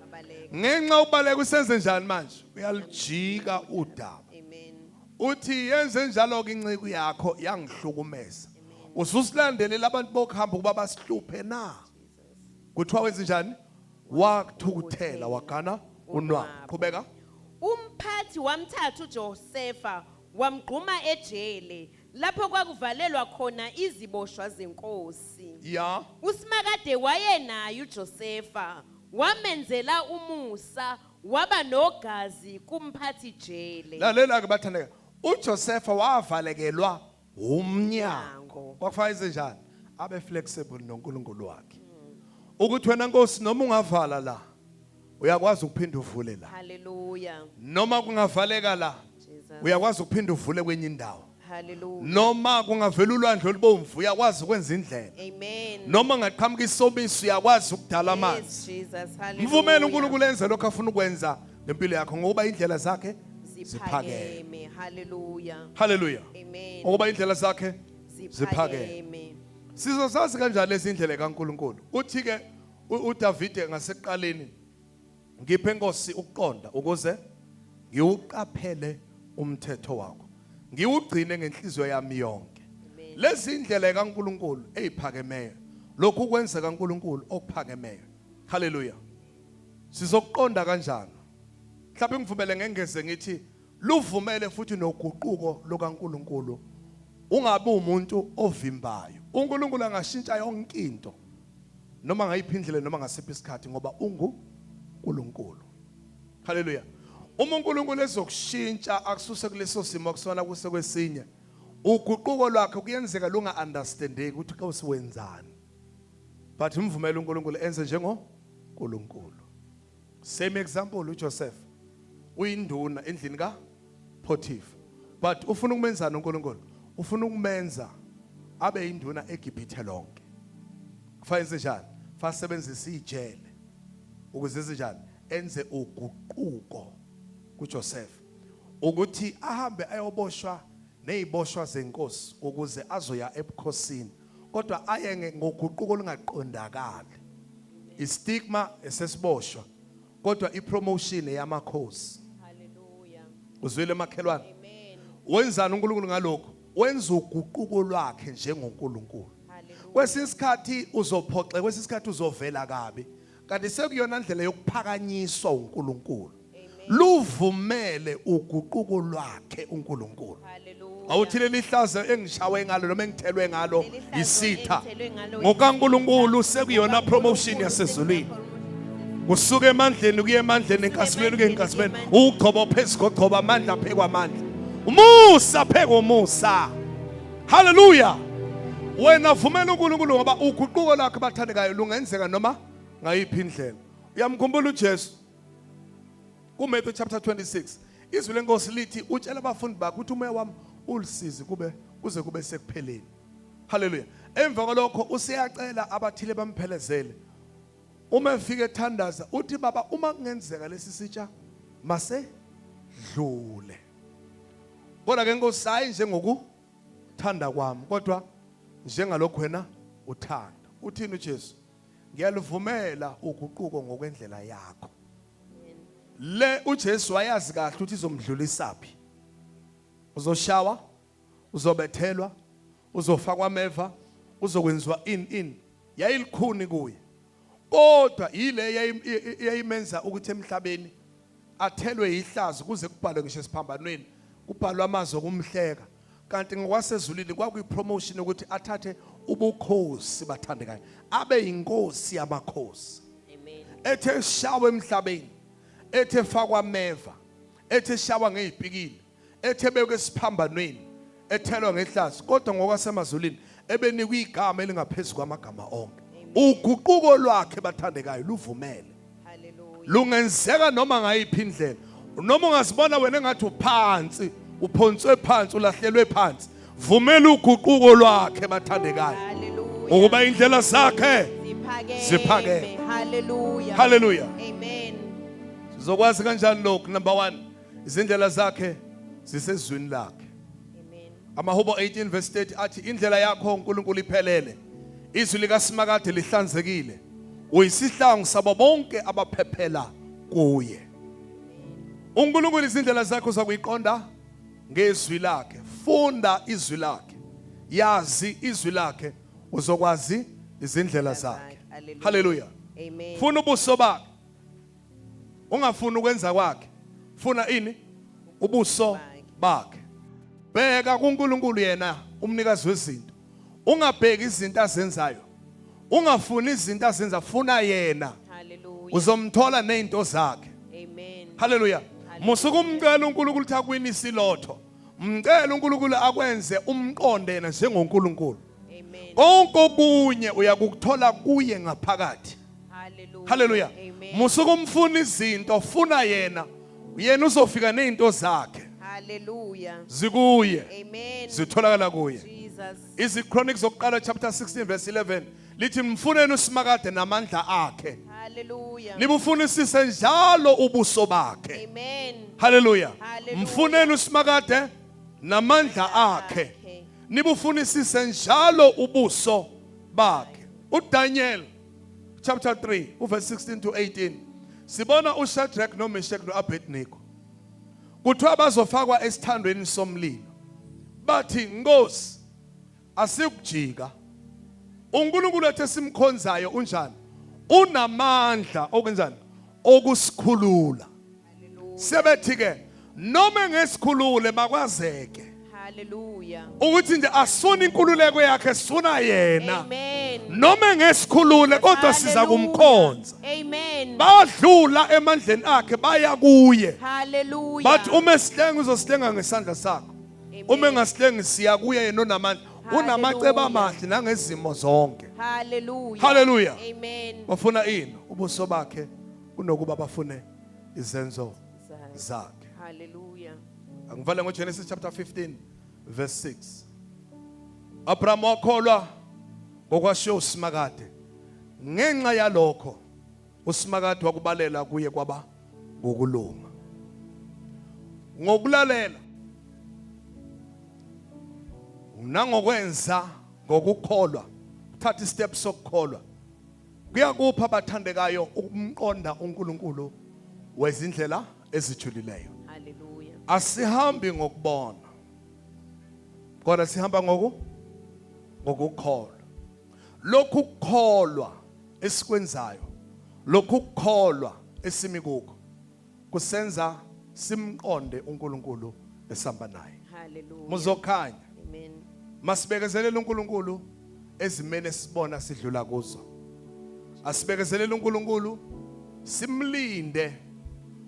Abaleka. Ngenxa ubaleka usenze njani manje? Uyalijika udaba. Amen. Uthi yenze njalo ke inceku yakho yangihlukumeza. Ususilandelela abantu bokuhamba ukuba basihluphe na? Kuthiwa wenze njani? Wathukuthela wagana unwabu. Qhubeka. Umphathi wamthatha uJosepha wamgquma ejele lapho kwakuvalelwa khona iziboshwa zenkosi. Ya. Usimakade wayenaye uJosepha wamenzela umusa waba nogazi kumphathi jele. Lalela ke bathandeka. uJosepha wavalekelwa umnyango. Kwakufanele njani? Abe flexible noNkulunkulu wakhe. Ukuthi wena Nkosi noma ungavala la uyakwazi ukuphinda uvule la. Hallelujah. Noma kungavaleka la Jesus. uyakwazi ukuphinda uvule kwenye indawo. Hallelujah. Noma kungavela ulwandle olubomvu uyakwazi ukwenza indlela. Amen. Noma ngaqhamuka isomiso uyakwazi ukudala amanzi. Yes, Jesus. Hallelujah. Mvumele uNkulunkulu enze lokho afuna ukwenza ngempilo yakho ngoba indlela zakhe ziphakeme. Ziphakeme. Hallelujah. Hallelujah. Amen. Ngoba indlela zakhe ziphakeme. Ziphakeme. Sizosazi kanjani lezi indlela kaNkulunkulu? Uthi ke uDavide ngasekuqaleni ngiphe Nkosi ukuqonda ukuze ngiwuqaphele umthetho wakho. Ngiwugcine ngenhliziyo yami yonke. Lezi indlela kaNkulunkulu eziphakemeyo. Lokhu kwenza kaNkulunkulu okuphakemeyo. Haleluya. Sizokuqonda kanjani? Mhlawumbe ngivumele ngengeze ngithi luvumele futhi noguquko lokaNkuluNkulu. Ungabe umuntu ovimbayo. UNkulunkulu angashintsha yonke into noma ngayiphi indlela noma ngasiphi isikhathi ngoba unguNkulunkulu. Haleluya. Uma uNkulunkulu ezokushintsha akususe kuleso simo kusona kuse kwesinye, uguquko lwakhe kuyenzeka lunga understandeki ukuthi Nkosi wenzani. But umvumela uNkulunkulu enze njengo Nkulunkulu. Same example uJoseph uyinduna endlini ka Potiphar. But ufuna ukumenzani uNkulunkulu? Ufuna ukumenza abe induna eGibhithe lonke. Kufanele njani? Fasebenzisa ijele ukuze enze enze uguquko kuJoseph ukuthi ahambe ayoboshwa neziboshwa zenkosi ukuze azoya ebukhosini kodwa aye ngoguquko olungaqondakali. Istigma esesiboshwa kodwa ipromotion eyamakhosi. Hallelujah. Uzwile makhelwane? Amen. Wenzani uNkulunkulu ngalokho? Wenza uguquko lwakhe njengoNkulunkulu. Hallelujah. Kwesinye isikhathi uzophoxeka, kwesinye isikhathi uzovela kabi. Kanti sekuyona ndlela yokuphakanyiswa uNkulunkulu. Luvumele uguquko lwakhe uNkulunkulu. Hallelujah. Awuthi leli hlazo engishawe ngalo noma engithelwe ngalo Leli hlazo isitha. engithelwe ngalo NgokaNkulunkulu sekuyona promotion yasezulwini. Kusuka emandleni kuye emandleni, enkazimulweni kuye enkazimulweni. Ugcobo phezu kogcobo, amandla phezu kwamandla. Umusa phezu komusa. Hallelujah. Wena vumela uNkulunkulu ngoba uguquko lwakhe bathandekayo lungenzeka noma ngayiphi indlela. Uyamkhumbula uJesu kuMatthew chapter 26. Izwi lenkosi lithi utshela abafundi bakhe ukuthi umoya wami ulisizi kube kuze kube sekupheleni. Hallelujah. Emva kwalokho useyacela abathile bamphelezele. Uma efika ethandaza uthi baba uma kungenzeka lesi sitsha mase dlule. Kodwa ke Nkosi hayi njengokuthanda kwami kodwa njengalokho wena uthanda. Uthini uJesu? Ngiyaluvumela uguquko ngokwendlela yakho. Le uJesu wayazi kahle ukuthi izomdlulisaphi. Uzoshawa, uzobethelwa, uzofakwa ameva, uzokwenziwa in in. Yayilikhuni kuye. Kodwa yile yayimenza ukuthi emhlabeni athelwe ihlazo kuze kubhalwe ngisho esiphambanweni, kubhalwe amazwi okumhleka. Kanti ngokwasezulwini kwakuyipromotion ukuthi athathe ubukhosi bathandekayo, abe yinkosi yamakhosi. Amen. Ethe shawa emhlabeni, ethe fakwa ameva, ethe shawa ngezipikili, ethe bekwe esiphambanweni, ethelwa ngehlazo, kodwa ngokwasemazulwini ebenikwa igama elingaphezulu kwamagama onke. Uguquko lwakhe bathandekayo luvumele. Hallelujah. Lungenzeka noma ngayiphi indlela. Noma ungazibona wena engathi uphansi, uphonswe phansi, ulahlelwe phansi. Vumela uguquko lwakhe bathandekayo. Hallelujah. Ngokuba indlela zakhe ziphakeme. ziphakeme. Hallelujah. Hallelujah. Amen. Sizokwazi kanjani lokhu? Number 1, izindlela zakhe zisezwini lakhe. Amen. Amahubo 18 verse 30 athi indlela yakho uNkulunkulu iphelele. Izwi likaSimakade lihlanzekile. Uyisihlangu sabo bonke abaphephela kuye. uNkulunkulu izindlela zakho uzakuyiqonda ngezwi lakhe. Funda izwi lakhe. Yazi izwi lakhe uzokwazi izindlela zakhe. Hallelujah. Amen. Funa ubuso bakhe. Ungafuni ukwenza kwakhe. Funa ini? Ubuso bakhe. Bheka kuNkulunkulu yena umnikazi wezinto. Ungabheki izinto azenzayo. Ungafuni izinto azenza, funa yena. Hallelujah. Uzomthola nezinto zakhe. Amen. Hallelujah. Musuke umcela uNkulunkulu ukuthi akwinise ilotho. Mcela uNkulunkulu akwenze umqonde yena njengoNkulunkulu. Amen. Konke okunye uyakukuthola kuye ngaphakathi. Hallelujah. Hallelujah. Amen. Musuke umfuna izinto, funa yena. Yena uzofika nezinto zakhe. Hallelujah. Zikuye. Amen. Zitholakala kuye. Jesus. IziChronicles zokuqala chapter 16 verse 11 lithi mfuneni uSimakade namandla akhe. Hallelujah. Nibufunisise njalo ubuso bakhe. Amen. Hallelujah. Hallelujah. Mfuneni uSimakade namandla akhe. Nibufunisise njalo ubuso bakhe. uDaniel chapter 3 uverse 16 to 18 sibona uShadrach noMeshach noAbednego. Kuthiwa bazofakwa esithandweni somlilo. Bathi Nkosi asikujika. uNkulunkulu ethe simkhonzayo unjani? Unamandla okwenzani? Okusikhulula. Sebethi ke noma ngesikhulule makwazeke Hallelujah. ukuthi nje asifuni inkululeko yakhe, sifuna yena. Amen. Noma ngesikhulule kodwa siza Hallelujah. kumkhonza. Amen. Badlula emandleni akhe baya kuye. Hallelujah. Bathi uma esihlenga uzosihlenga ngesandla sakho. Amen. Uma engasihlengi siya kuye yena onamandla. Unamacebo Hallelujah. amahle nangezimo zonke. Hallelujah. Hallelujah. Amen. Bafuna ini? Ubuso bakhe kunokuba bafune izenzo zakhe. Hallelujah. Angivale ngoGenesis chapter 15 verse 6. Abraham wakholwa ngokwashiwo uSimakade. Ngenxa yalokho uSimakade wakubalela kuye kwaba ngokulunga. Ngokulalela nangokwenza ngokukholwa, uthatha istep sokukholwa, kuyakupha abathandekayo ukumqonda uNkulunkulu wezindlela ezijulileyo. Hallelujah. Asihambi ngokubona, kodwa sihamba ngokukholwa. Lokhu kukholwa esikwenzayo, lokhu kukholwa esimi kukho, kusenza simqonde uNkulunkulu esihamba naye. Hallelujah. Muzokhanya. Amen. Masibekezelele uNkulunkulu ezimene sibona sidlula kuzo. Asibekezelele uNkulunkulu, simlinde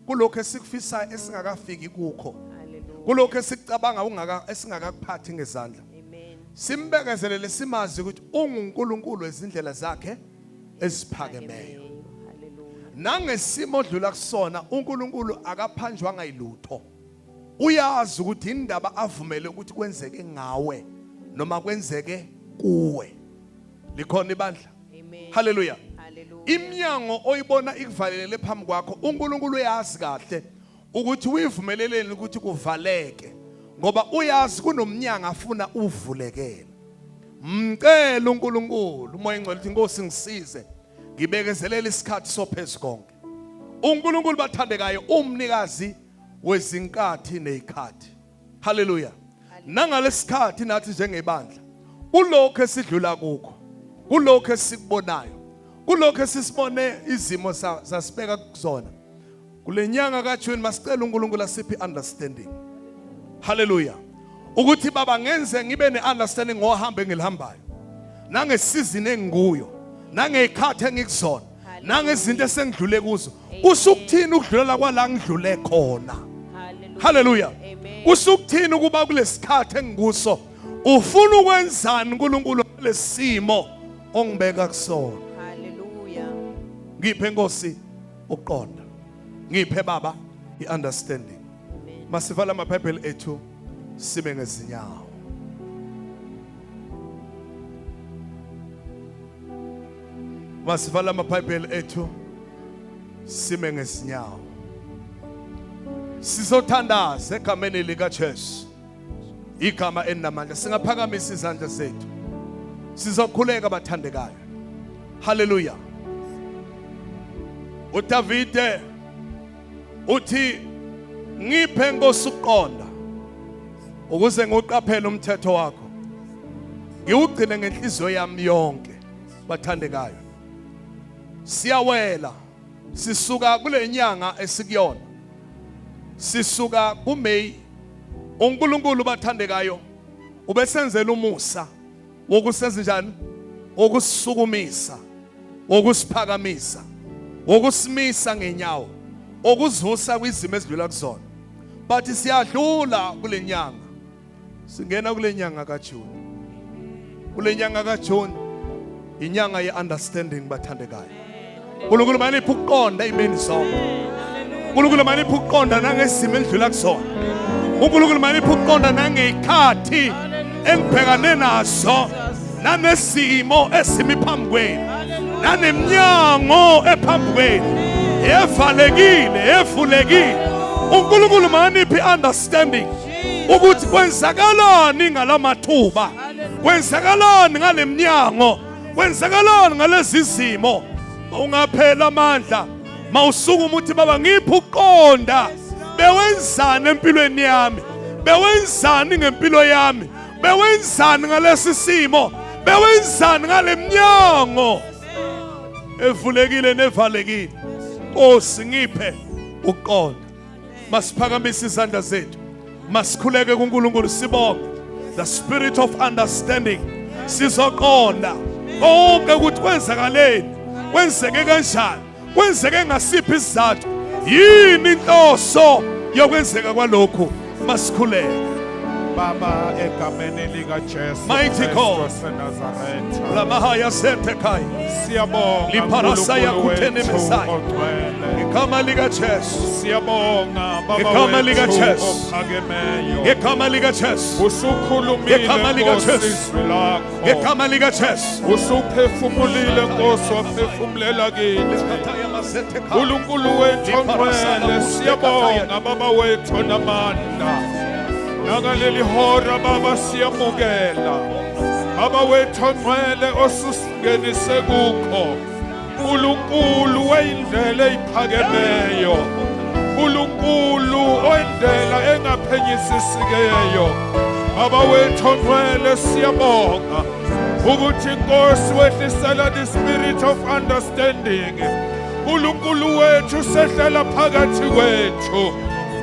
kulokho esikufisayo esingakafiki kukho. Hallelujah. Kulokho esikucabanga ungaka esingakakuphathi ngezandla. Amen. Simbekezelele, simazi ukuthi unguNkulunkulu ezindlela zakhe eziphakemeyo. Hallelujah. Nangesimo odlula kusona uNkulunkulu akaphanjwanga yilutho. Uyazi ukuthi indaba avumele ukuthi kwenzeke ngawe noma kwenzeke kuwe. Likhona ibandla? Amen. Hallelujah. Hallelujah. Iminyango oyibona ikuvalelele phambi kwakho, uNkulunkulu uyazi kahle ukuthi uyivumeleleni ukuthi kuvaleke, ngoba uyazi kunomnyango afuna uvulekele. Mcela uNkulunkulu uMoya oNgcwele uthi Nkosi ngisize ngibekezelele isikhathi sophezulu konke. uNkulunkulu bathandekayo umnikazi wezinkathi nezikhathi. Hallelujah. Nangalesikhathi nathi njengebandla, kulokho esidlula kukho, kulokho esikubonayo, kulokho esisibone izimo sasibeka kuzona kule nyanga kaJune, masicela uNkulunkulu asiphe understanding. Hallelujah. Ukuthi baba ngenze ngibe neunderstanding ngohambo engilihambayo, nangesizini engikuyo, nangezikhathi engikuzona, nangezinto esengidlule kuzo. Kusho ukuthini ukudlulela kwala ngidlule khona? Hallelujah. Hallelujah. Amen. Kusho ukuthini ukuba kulesikhathi engikuso? Ufuna ukwenzani uNkulunkulu lesimo ongibeka kusona? Hallelujah. Ngiphe Nkosi ukuqonda, ngiphe baba iunderstanding. Amen. Masivala amaBhayibheli ethu sibe ngezinyawo. Masivala amaBhayibheli ethu sime ngezinyawo. Sizothandaza egameni lika Jesu, igama elinamandla. Singaphakamisa izandla zethu, sizokhuleka bathandekayo. Haleluya. uDavide uthi ngiphe Nkosi ukuqonda ukuze ngiwuqaphele umthetho wakho, ngiwugcine ngenhliziyo yami yonke. Bathandekayo, siyawela sisuka kule nyanga esikuyona, sisuka kuMay. uNkulunkulu bathandekayo ubesenzela umusa wokusenza njani? Wokusukumisa, wokusiphakamisa, wokusimisa ngenyawo, okuzivusa kwizimo ezidlula kuzona. But siyadlula kule nyanga, singena kule nyanga kaJune. Kule nyanga kaJune inyanga ye-understanding bathandekayo. uNkulunkulu maniphe ukuqonda ey'meni zonke. uNkulunkulu maniphe ukuqonda nangesimo endlula kuzona. uNkulunkulu maniphe ukuqonda nangey'khathi engibhekane nazo, nanesimo esimi phambi kwenu, naneminyango ephambi kwenu evalekile, evulekile. uNkulunkulu maniphe understanding ukuthi kwenzakalani ngalamathuba, kwenzakalani ngaleminyango, kwenzakalani ngalezi zimo. Ungaphela amandla, mawusukuma uthi baba ngiphe ukuqonda, bewenzani empilweni yami, bewenzani ngempilo yami, bewenzani ngalesi simo, bewenzani ngaleminyango. Evulekile nevalekile. Nkosi, ngiphe ukuqonda. Masiphakamise izandla zethu. Masikhuleke kuNkulunkulu, sibonge the spirit of understanding. Sizoqonda konke ukuthi kwenzakaleni, kwenzeke kanjani, kwenzeke ngasiphi isizathu, yini inhloso yokwenzeka kwalokhu. Masikhuleke. Baba, egameni lika Jesu Mighty Kristu God. waseNazaretha. Lamahaya setekai. Siyabonga Liparasaya Nkulunkulu kutene wethu Messiah. ongcwele. Igama lika Jesu. Siyabonga Baba Igama lika wethu Jesu. ophakemeyo. Igama lika Jesu. Usukhulumile Igama lika Nkosi Jesu. izwi lakho. Igama lika Jesu. Usuphefumulile Nkosi, waphefumulela kithi. Nkulunkulu wethu ongcwele, siyabonga Baba wethu namandla. Nangaleli hora Baba siyamukela. Baba wethu ongcwele osusingenise kukho. Nkulunkulu weyindlela eyiphakemeyo. Nkulunkulu oyindlela engaphenyisisikeyo. Baba wethu ongcwele, siyabonga ukuthi Nkosi wehlisela the spirit of understanding. uNkulunkulu wethu sehlela phakathi kwethu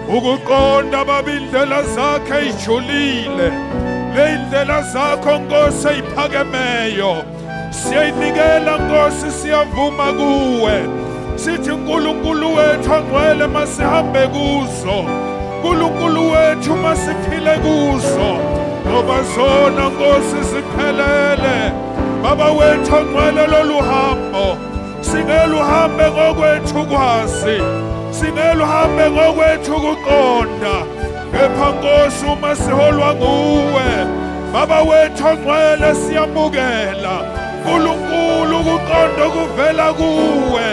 ukuqonda Baba indlela zakhe ijulile, le indlela zakho Nkosi eyiphakemeyo siyayinikela Nkosi, siyavuma kuwe, sithi uNkulunkulu wethu ongcwele masihambe kuzo, uNkulunkulu wethu masiphile kuzo, ngoba zona Nkosi ziphelele. Baba wethu ongcwele, lolu hambo singeluhambe ngokwethu kwazi, singeluhambe ngokwethu kuqonda, kepha Nkosi uma siholwa nguwe Baba wethu ongcwele siyamukela uNkulunkulu ukuqonda kuvela kuwe,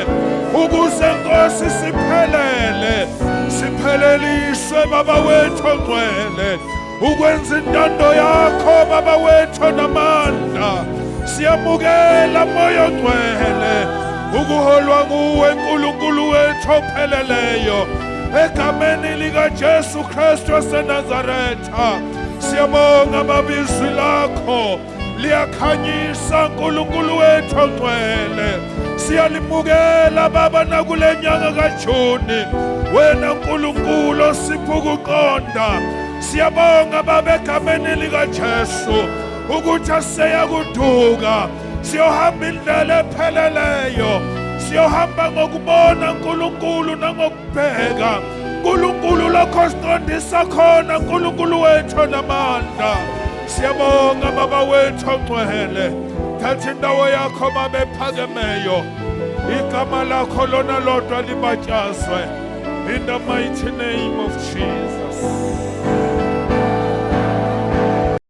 ukuze Nkosi siphelele, sipheleliswe Baba wethu ongcwele ukwenza intando yakho Baba wethu namandla. Siyamukela Moya ongcwele ukuholwa nguwe uNkulunkulu wethu opheleleyo, egameni lika Jesu Kristu waseNazaretha. Siyabonga Baba, izwi lakho liyakhanyisa uNkulunkulu wethu ongcwele, siyalimukela Baba nakule nyanga kaJuni, wena uNkulunkulu osipha ukuqonda. Siyabonga Baba egameni lika Jesu ukuthi asiyakuduka, siyohamba indlela epheleleyo, siyohamba ngokubona uNkulunkulu nangokubheka uNkulunkulu lokho siqondisa khona uNkulunkulu wethu namandla. Siyabonga Baba wethu ongcwele, thatha indawo yakho Baba ephakemeyo, igama lakho lona lodwa libatshazwe, in the mighty name of Jesus.